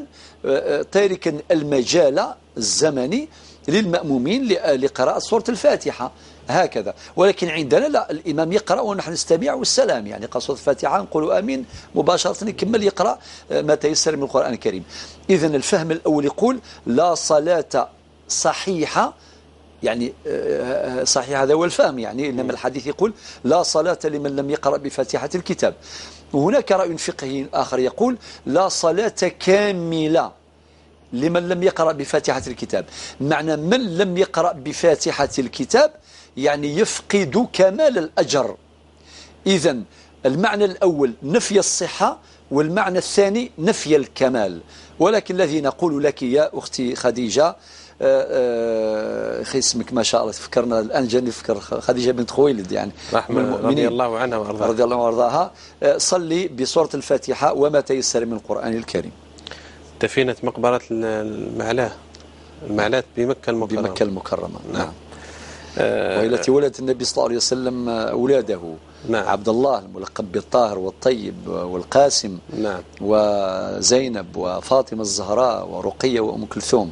تاركا المجال الزمني للمأمومين لقراءة سورة الفاتحة. هكذا. ولكن عندنا لا، الإمام يقرأ ونحن نستمع والسلام، يعني قصة الفاتحة نقول آمين مباشرة، يكمل يقرأ ما تيسر من القرآن الكريم. إذن الفهم الأول يقول لا صلاة صحيحة، يعني صحيح هذا هو الفهم، يعني إنما الحديث يقول لا صلاة لمن لم يقرأ بفاتحة الكتاب. وهناك رأي فقهي آخر يقول لا صلاة كاملة لمن لم يقرأ بفاتحة الكتاب. معنى من لم يقرأ بفاتحة الكتاب يعني يفقد كمال الأجر. إذن المعنى الأول نفي الصحة، والمعنى الثاني نفي الكمال. ولكن الذي نقول لك يا أختي خديجة، أخي اسمك ما شاء الله تفكرنا الآن، جاني فكر خديجة بنت خويلد، يعني رضي الله عنها وأرضاها، رضي الله وأرضاها، صلي بسورة الفاتحة وما تيسر من القرآن الكريم. دفينة مقبرة المعلاة، المعلاة بمكة المكرمة، بمكة المكرمة. نعم. وهي التي ولدت النبي صلى الله عليه وسلم أولاده. نعم. عبد الله الملقب بالطاهر والطيب والقاسم. نعم. وزينب وفاطمة الزهراء ورقية وأم كلثوم،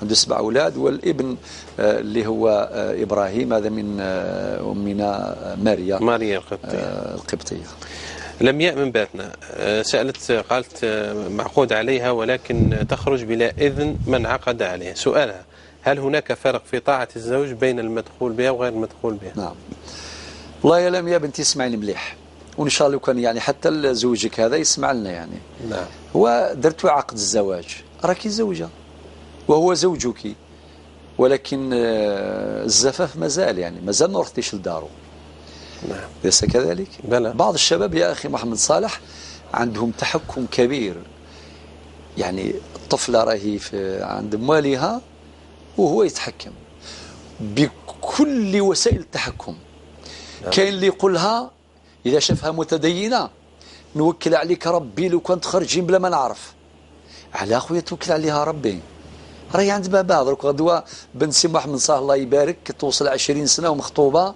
عنده 7 أولاد. والابن اللي هو إبراهيم هذا من أمنا ماريا، ماريا القبطية. لمياء من باتنا سألت، قالت معقود عليها ولكن تخرج بلا إذن من عقد عليها. سؤالها هل هناك فرق في طاعة الزوج بين المدخول بها وغير المدخول بها؟ نعم. والله يا لمياء بنتي اسمعيني مليح، وإن شاء الله كان يعني حتى زوجك هذا يسمع لنا، يعني نعم. هو درتو عقد الزواج، راكي زوجة وهو زوجك، ولكن الزفاف مازال، يعني مازال ما رحتيش لدارو. نعم. ليس كذلك؟ بلى. بعض الشباب يا أخي محمد صالح عندهم تحكم كبير، يعني الطفلة راهي عند مواليها وهو يتحكم بكل وسائل التحكم. نعم. كاين اللي يقولها إذا شافها متدينة نوكل عليك ربي لو كنت خرجين بلا ما نعرف. على خويا توكل عليها ربي، راهي عند بابا. درك غدوه بنت سي محمد صالح الله يبارك توصل 20 سنة ومخطوبه،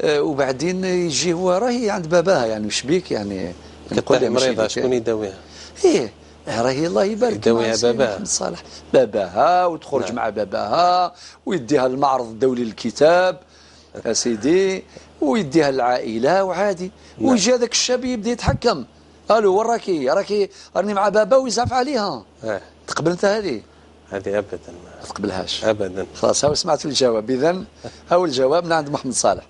وبعدين يجي هو راهي عند باباها، يعني وش بيك يعني نقول مريضه شكون يداويها؟ ايه راهي الله يبارك يداويها باباها صالح، باباها، وتخرج. نعم. مع باباها ويديها المعرض الدولي للكتاب يا سيدي، ويديها للعائلة وعادي. نعم. ويجي هذاك الشاب يبدا يتحكم، الو وراكي راكي راني مع بابا، ويزعف عليها. تقبل انت هذه؟ هذه ابدا ما تقبلهاش ابدا. خلاص هاو سمعت الجواب، اذا هاو الجواب من عند محمد صالح.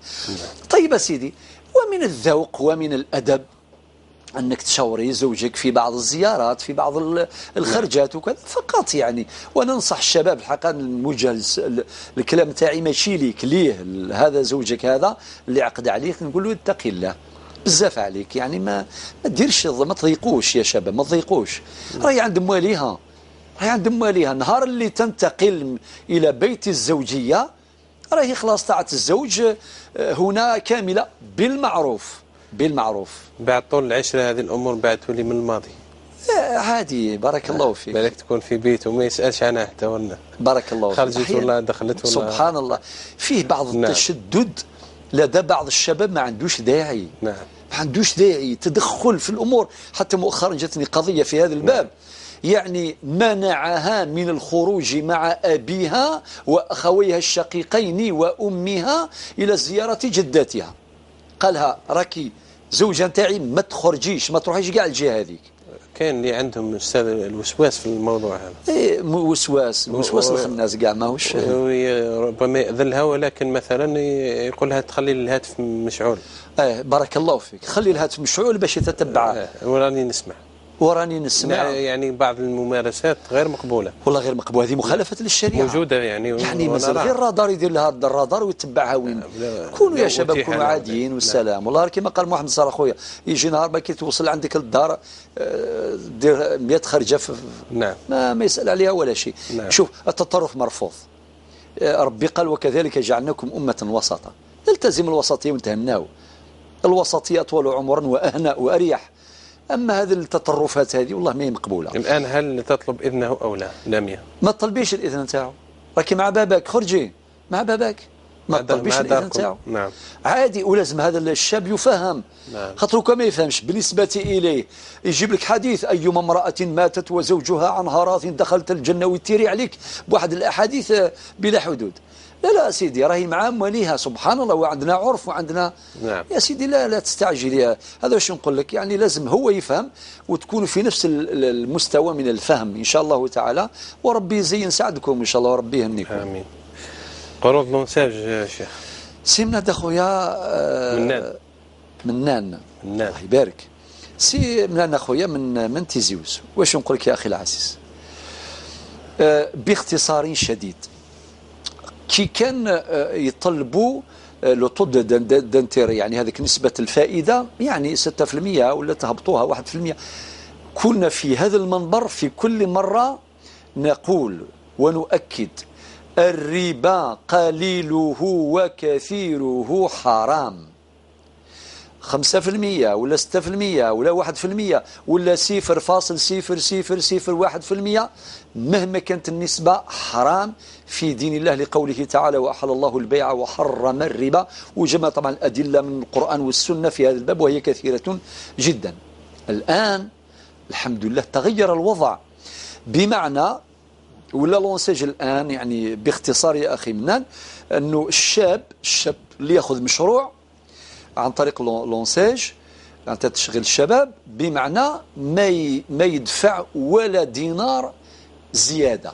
طيب سيدي، ومن الذوق ومن الادب انك تشاوري زوجك في بعض الزيارات، في بعض الخرجات وكذا فقط، يعني. وننصح الشباب الحقيقة، نوجه الكلام تاعي ماشي ليك، ليه هذا زوجك هذا اللي عقد عليك، نقول له اتقي الله بزاف عليك، يعني ما ديرش، ما تضيقوش يا شباب، ما تضيقوش. راهي عند مواليها، راهي عند مواليها. نهار اللي تنتقل الى بيت الزوجية راهي خلاص طاعة الزوج هنا كاملة بالمعروف، بالمعروف. بعد طول العشرة هذه الامور بعد تولي من الماضي. عادي، بارك الله فيك. بالك تكون في بيت وما يسالش عنها حتى ولا بارك الله فيك، خرجت ولا دخلت ولا. سبحان الله، فيه بعض التشدد لدى بعض الشباب ما عندوش داعي. نعم. ما عندوش داعي تدخل في الامور. حتى مؤخرا جاتني قضية في هذا الباب. نعم. يعني منعها من الخروج مع أبيها وأخويها الشقيقين وأمها إلى زيارة جدتها. قالها راكي زوجة نتاعي ما تخرجيش، ما تروحيش كاع الجهة هذيك. كاين اللي عندهم استاذ الوسواس في الموضوع هذا. ايه وسواس، وسواس الخناس كاع ماهوش. ربما يأذلها، ولكن مثلا يقول لها تخلي الهاتف مشعول. ايه بارك الله فيك، خلي الهاتف مشعول باش يتتبعها. وراني نسمع. وراني نسمع. يعني بعض الممارسات غير مقبولة. والله غير مقبولة، هذه مخالفة للشريعة. موجودة يعني. يعني مازال غير الرادار يدير لها الرادار ويتبعها وين. كونوا يا شباب كونوا عاديين والسلام. والله كما قال محمد صالح خويا، يجي نهار ما كي توصل عندك للدار دير 100 خرجه في. نعم. ما يسال عليها ولا شيء. نعم. شوف التطرف مرفوض. ربي قال وكذلك جعلناكم امه وسطا. نلتزم الوسطية ونتهناو. الوسطية اطول عمرا واهنأ واريح. أما هذه التطرفات هذه والله ما هي مقبولة. الآن هل تطلب إذنه أو لا؟ لميا ما تطلبيش الإذن نتاعو، راكي مع باباك، خرجي مع باباك، ما تطلبيش الإذن نتاعو. نعم. عادي، ولازم هذا الشاب يفهم. نعم. خاطر كما يفهمش بالنسبة إليه يجيب لك حديث أيما امرأة ماتت وزوجها عنها راض دخلت الجنة، ويتيري عليك بواحد الأحاديث بلا حدود. لا لا سيدي راهي مع مواليها، سبحان الله، وعندنا عرف وعندنا. نعم. يا سيدي لا لا تستعجل، هذا واش نقول لك، يعني لازم هو يفهم وتكونوا في نفس المستوى من الفهم ان شاء الله تعالى، وربي يزين سعدكم ان شاء الله وربي يهنيكم. امين. قروض l'ANSEJ شيخ. سي مناد اخويا، منان. منان الله يبارك. سي منان اخويا من تيزي وزو، واش نقول لك يا اخي العزيز؟ باختصار شديد، كي كان يطلبوا le taux d'intérêt، يعني هذيك نسبة الفائدة، يعني 6% ولا تهبطوها 1%، كنا في هذا المنبر في كل مرة نقول ونؤكد الربا قليله وكثيره حرام. 5% ولا 6% ولا 1% ولا 0.0001%، مهما كانت النسبة حرام في دين الله، لقوله تعالى وأحل الله البيع وحرم الربا، وجمع طبعا الأدلة من القرآن والسنة في هذا الباب وهي كثيرة جدا. الآن الحمد لله تغير الوضع، بمعنى ولا l'ANSEJ الآن، يعني باختصار يا أخي منان، أنه الشاب اللي يأخذ مشروع عن طريق l'ANSEJ، عن تشغيل الشباب، بمعنى ما يدفع ولا دينار زيادة.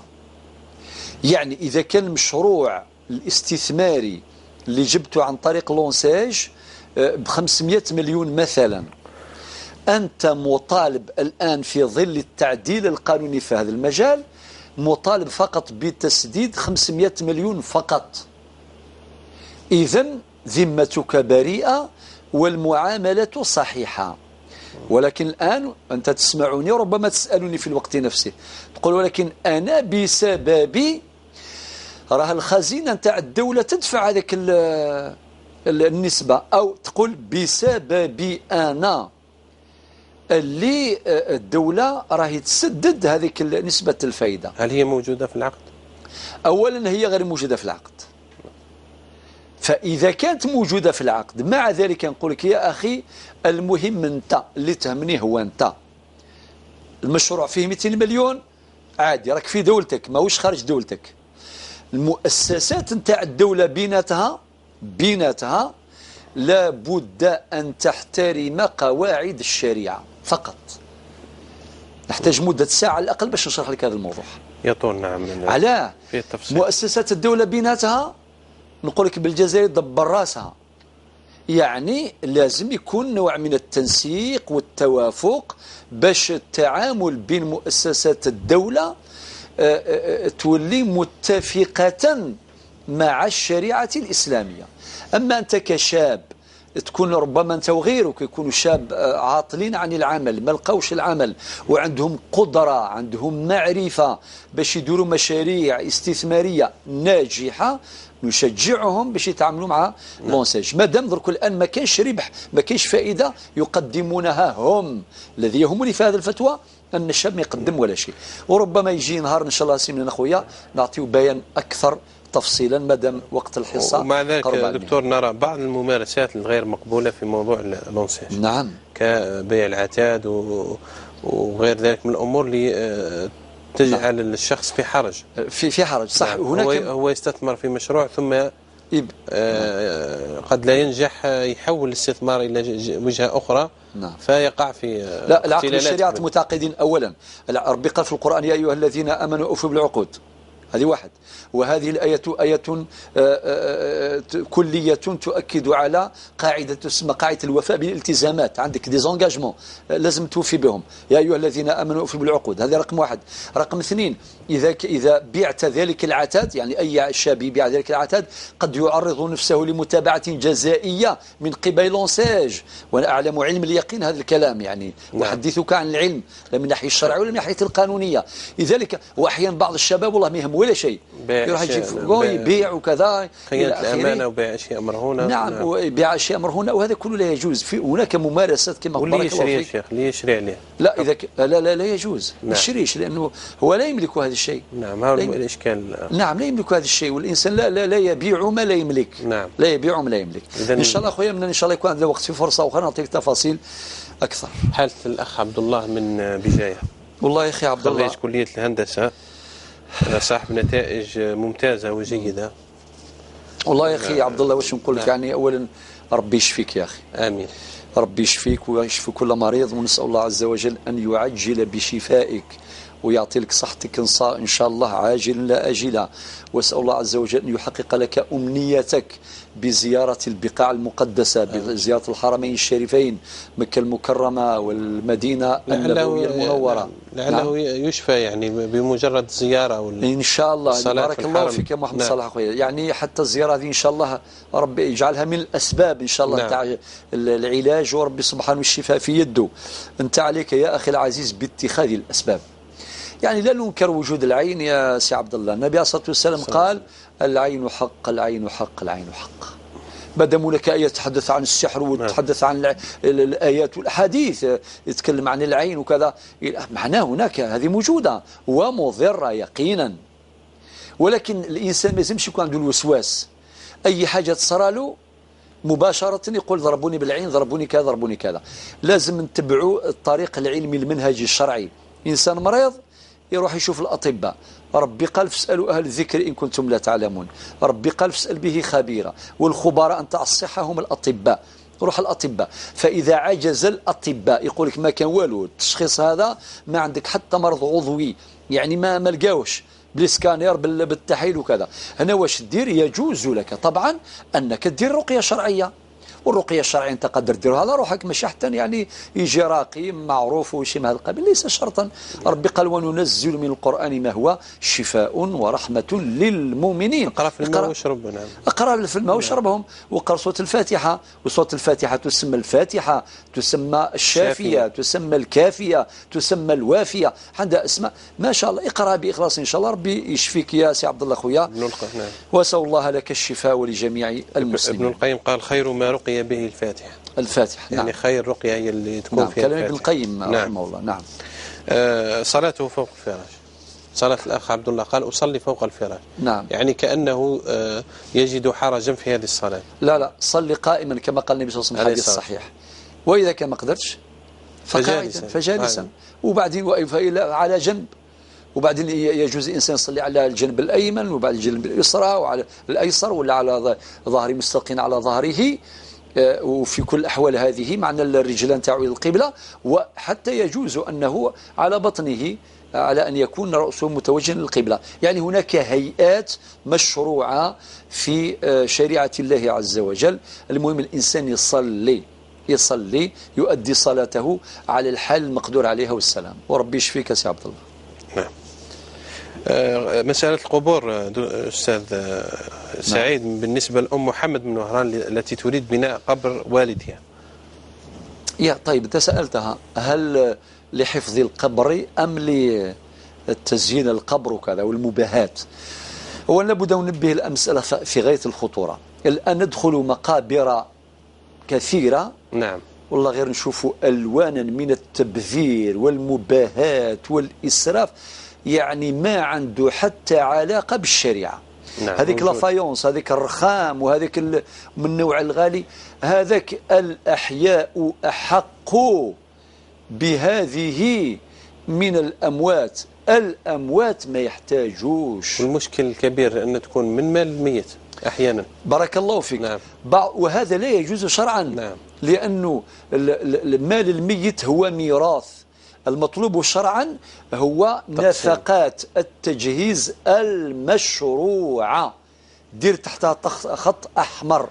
يعني إذا كان المشروع الاستثماري اللي جبته عن طريق l'ANSEJ ب 500 مليون مثلا، أنت مطالب الآن في ظل التعديل القانوني في هذا المجال، مطالب فقط بتسديد 500 مليون فقط. إذن ذمتك بريئة والمعاملة صحيحة. ولكن الآن أنت تسمعني، ربما تسألني في الوقت نفسه، تقول ولكن أنا بسببي راه الخزينة نتاع الدولة تدفع هذيك النسبة، أو تقول بسببي أنا اللي الدولة راهي تسدد هذيك نسبة الفائدة. هل هي موجودة في العقد؟ أولا هي غير موجودة في العقد. فإذا كانت موجودة في العقد، مع ذلك نقول لك يا أخي المهم أنت اللي تهمني هو أنت. المشروع فيه 200 مليون عادي، راك في دولتك ماهوش خارج دولتك. المؤسسات نتاع الدولة بيناتها لابد أن تحترم قواعد الشريعة فقط. نحتاج مدة ساعة على الأقل باش نشرح لك هذا الموضوع. يطول. نعم. علاه مؤسسات الدولة بيناتها نقول لك بالجزائر دبر راسها، يعني لازم يكون نوع من التنسيق والتوافق باش التعامل بين مؤسسات الدولة تولي متفقة مع الشريعة الإسلامية. أما أنت كشاب تكون ربما أنت وغيرك يكونوا شاب عاطلين عن العمل، ما لقاوش العمل، وعندهم قدرة، عندهم معرفة باش يديروا مشاريع استثمارية ناجحة، نشجعهم باش يتعاملوا مع l'ANSEJ. ما دام درك الآن ما كاينش ربح، ما كاينش فائدة يقدمونها هم. الذي يهمني في هذه الفتوى أن الشاب ما يقدم ولا شيء، وربما يجي نهار إن شاء الله سيمنا خويا نعطيو بيان أكثر تفصيلا ما دام وقت الحصة. ومع ذلك دكتور نرى بعض الممارسات الغير مقبولة في موضوع l'ANSEJ. نعم. كبيع العتاد وغير ذلك من الأمور اللي تجعل نعم. الشخص في حرج، في حرج. صح. نعم. هناك هو يستثمر في مشروع ثم قد لا ينجح، يحول الاستثمار إلى وجهة أخرى. نعم. فيقع في لا العقد الشريعة متعاقدين. أولا ربي قال في القرآن يا أيها الذين آمنوا أوفوا بالعقود، هذه واحد. وهذه الآية آية كلية تؤكد على قاعدة تسمى قاعدة الوفاء بالالتزامات. عندك des engagements لازم توفي بهم. يا أيها الذين آمنوا أوفوا بالعقود، هذا رقم واحد. رقم اثنين، إذا بعت ذلك العتاد، يعني أي شاب يبيع ذلك العتاد قد يعرض نفسه لمتابعة جزائية من قبل l'ANSEJ. وأنا أعلم علم اليقين هذا الكلام، يعني أحدثك عن العلم لا من ناحية الشرعية ولا من ناحية القانونية. لذلك وأحيانا بعض الشباب والله ما يهم ولا شيء، يروح يجيب يبيع وكذا، خيانة الأمانة وبيع أشياء مرهونة. نعم، وبيع أشياء مرهونة، وهذا كله لا يجوز. في هناك ممارسات كما بارك الله فيك. الشيخ اللي يشري عليه لا، إذا لا لا لا يجوز. ما يشريش لأنه هو لا يملك هذا الشيء. نعم، هذا الإشكال. نعم، لا يملك هذا الشيء، والإنسان لا لا لا يبيع ما لا يملك. نعم، لا يبيع ما لا يملك. إن شاء الله خويا إن شاء الله يكون عندنا وقت في فرصة أخرى نعطيك تفاصيل أكثر. حالة الأخ عبد الله من بجاية. والله يا أخي عبد الله خريج كلية الهندسة، أنا صاحب نتائج ممتازة وجيدة. والله يا أخي عبد الله واش نقول لك، يعني أولا ربي يشفيك يا أخي. آمين. ربي يشفيك ويشفي كل مريض، ونسأل الله عز وجل أن يعجل بشفائك ويعطي لك صحتك إن شاء الله عاجلا لا آجلا، وأسأل الله عز وجل أن يحقق لك أمنيتك بزيارة البقاع المقدسة، بزيارة الحرمين الشريفين مكة المكرمة والمدينة النبوية المنورة. لعله نعم. يشفى يعني بمجرد زيارة إن شاء الله. بارك الله فيك يا محمد. نعم. صالح أخويا، يعني حتى الزيارة هذه إن شاء الله ربي يجعلها من الأسباب إن شاء الله. نعم. تاع العلاج، وربي سبحانه الشفاء في يده. أنت عليك يا أخي العزيز باتخاذ الأسباب. يعني لا ننكر وجود العين يا سي عبد الله، النبي عليه الصلاة والسلام قال العين حق، العين حق، العين حق. ما دام لك آية تتحدث عن السحر وتتحدث عن الآيات والأحاديث يتكلم عن العين وكذا، معناه هناك هذه موجودة ومضرة يقينا، ولكن الإنسان ما لازمش يكون عنده الوسواس، أي حاجة تصرى له مباشرة يقول ضربوني بالعين، ضربوني كذا، ضربوني كذا. لازم نتبعوا الطريق العلمي المنهجي الشرعي. إنسان مريض يروح يشوف الأطباء، ربي قال فاسألوا أهل الذكر إن كنتم لا تعلمون، ربي قال فاسأل به خبيرا، والخبراء نتاع الصحة هم الأطباء، روح الأطباء. فإذا عجز الأطباء يقول لك ما كان والو، التشخيص هذا ما عندك حتى مرض عضوي، يعني ما لقاوش بالسكانير بالتحليل وكذا، هنا واش دير؟ يجوز لك طبعا أنك دير رقية شرعية، والرقية الشرعية أنت قادر ديرها على روحك، ماشي حتى يعني يجي راقي معروف وشي من هذا القبيل، ليس شرطا. ربي قال وننزل من القرآن ما هو شفاء ورحمة للمؤمنين. اقرأ في الماء واشرب. نعم. اقرأ في الماء واشربهم، وقرأ سورة الفاتحة، وسورة الفاتحة تسمى الفاتحة، تسمى الشافية، تسمى الكافية، تسمى الوافية، عندها أسماء ما شاء الله. اقرأ بإخلاص إن شاء الله ربي يشفيك يا سي عبد الله خويا. نعم. وأسأل الله لك الشفاء ولجميع المسلمين. ابن القيم قال خير ما رقي به الفاتحة. الفاتحة. يعني نعم. خير رقية هي اللي تكون. نعم. فيها كلام ابن القيم. نعم. رحمه الله. نعم. صلاته فوق الفراش. صلاة الأخ عبد الله قال أصلي فوق الفراش. نعم. يعني كأنه يجد حرجا في هذه الصلاة. لا لا، صلي قائما كما قال النبي صلى الله عليه وسلم، الحديث الصحيح. وإذا كان ما قدرتش فجالسا، فجالسا. وبعدين على جنب، وبعدين يجوز الإنسان يصلي على الجنب الأيمن وبعد الجنب اليسرى وعلى الأيسر ولا على ظهره مستلقين على ظهره، وفي كل الأحوال هذه معنى الرجلان تاعو إلى القبلة، وحتى يجوز أنه على بطنه على أن يكون رأسه متوجها للقبلة. يعني هناك هيئات مشروعة في شريعة الله عز وجل. المهم الإنسان يصلي يؤدي صلاته على الحال المقدور عليها والسلام. وربي يشفيك سي عبد الله. نعم. مسألة القبور أستاذ سعيد. نعم. بالنسبة لأم محمد من وهران التي تريد بناء قبر والدها. يا طيب، أنت سألتها هل لحفظ القبر أم لتزيين القبر وكذا والمباهات؟ أولا لابد أن ننبه المسألة في غاية الخطورة. الآن ندخل مقابر كثيرة. نعم. والله غير نشوفوا ألوانا من التبذير والمباهات والإسراف، يعني ما عنده حتى علاقة بالشريعة. نعم. هذيك la faïence، هذيك الرخام، وهذيك من النوع الغالي، هذاك الأحياء أحق بهذه من الأموات، الأموات ما يحتاجوش. والمشكل الكبير أن تكون من مال الميت أحيانا. بارك الله فيك. نعم. وهذا لا يجوز شرعا. نعم. لأنه المال الميت هو ميراث، المطلوب شرعا هو نفقات التجهيز المشروعة، دير تحتها خط أحمر،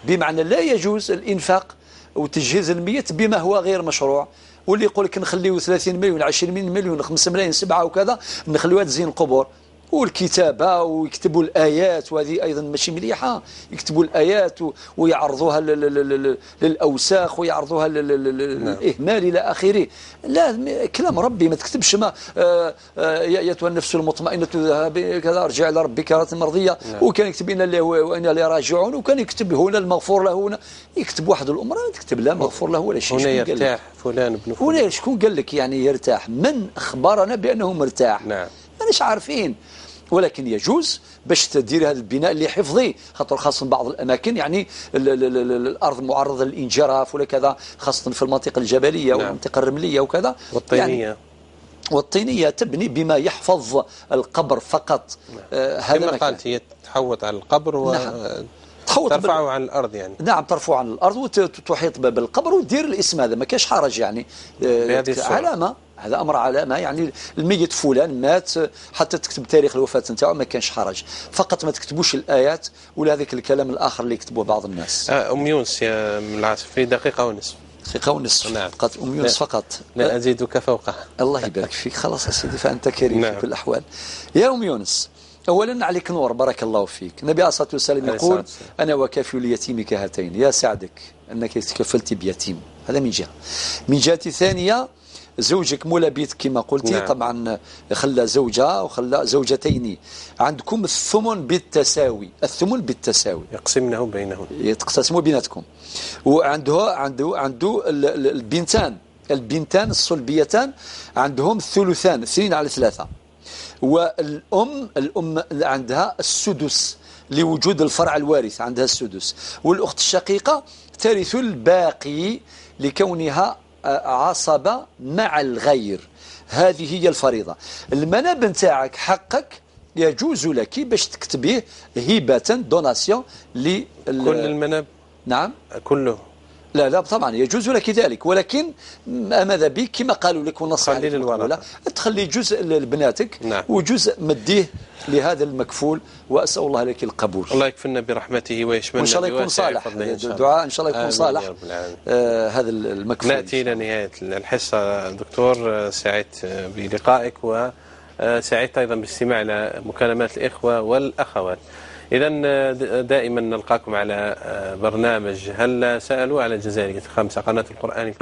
بمعنى لا يجوز الإنفاق وتجهيز الميت بما هو غير مشروع. واللي يقول لك نخليه 30 مليون 20 مليون 5 ملايين 7 وكذا نخليوها تزين القبور والكتابة ويكتبوا الآيات، وهذه أيضا ماشي مليحة، يكتبوا الآيات ويعرضوها للأوساخ ويعرضوها للإهمال إلى آخره. لا، كلام ربي ما تكتبش ما يا أيتها النفس المطمئنة كذا ارجع إلى ربك راضية مرضية، وكان يكتب إنا لله وإنا إليه راجعون، وكان يكتب هنا المغفور له، هنا يكتب واحد الأمر تكتب لا مغفور له ولا شيء. هنا يرتاح فلان ابن فلان، هنا شكون قال لك يعني يرتاح؟ من أخبرنا بأنه مرتاح؟ نعم، ماناش عارفين. ولكن يجوز باش تدير هذا البناء لحفظه، خاطر خاصة بعض الأماكن يعني الأرض معرضة للانجراف ولا كذا، خاصة في المنطقة الجبلية. نعم. والمنطقة الرملية وكذا والطينية، يعني والطينية تبني بما يحفظ القبر فقط. هذا كما قالت هي تحوط على القبر و... نعم. ترفعه عن الأرض يعني. نعم، ترفعه عن الأرض وتحيط بالقبر وتدير الاسم، هذا ما كاش حرج يعني، علامة، هذا أمر علامة يعني الميت فلان مات، حتى تكتب تاريخ الوفاة نتاعو ما كانش حرج، فقط ما تكتبوش الآيات ولا هذاك الكلام الآخر اللي يكتبوه بعض الناس. أم يونس يا من العاصمة في دقيقة ونصف. دقيقة ونصف. نعم. فقط أم يونس فقط. لا أزيدك فوقها. الله يبارك فيك، خلاص يا سيدي فأنت كريم. نعم. في كل الأحوال يا أم يونس، أولا عليك نور، بارك الله فيك. النبي عليه الصلاة والسلام يقول أنا وكافل اليتيم كهاتين، يا سعدك أنك تكفلت بيتيم، هذا من جهة. من جهة ثانية زوجك مولا بيت كما قلتي. نعم. طبعا خلى زوجة وخلى زوجتين، عندكم الثمن بالتساوي، الثمن بالتساوي يقسمنه بينهن، يتقسموا بيناتكم. وعنده عنده عنده البنتان، البنتان الصلبيتان عندهم الثلثان، 2/3. والأم، الأم عندها السدس لوجود الفرع الوارث، عندها السدس. والأخت الشقيقة ترث الباقي لكونها عصبة مع الغير. هذه هي الفريضة. المناب نتاعك حقك يجوز لك باش تكتبيه هبة donation كل المناب. نعم كله. لا لا طبعا يجوز لك ذلك، ولكن ماذا بك كما قالوا لك ونص عليك تخلي جزء لبناتك. نعم. وجزء مديه لهذا المكفول، وأسأل الله لك القبول. الله يكفلنا برحمته ويشملنا، وإن شاء الله يكون صالح دعاء، إن شاء الله يكون صالح هذا المكفول. نأتي إلى نهاية الحصة دكتور، سعدت بلقائك وسعدت أيضا بالاستماع إلى مكالمات الإخوة والأخوات. إذا دائما نلقاكم على برنامج هل سألوا على الجزائر 5 قناة القرآن.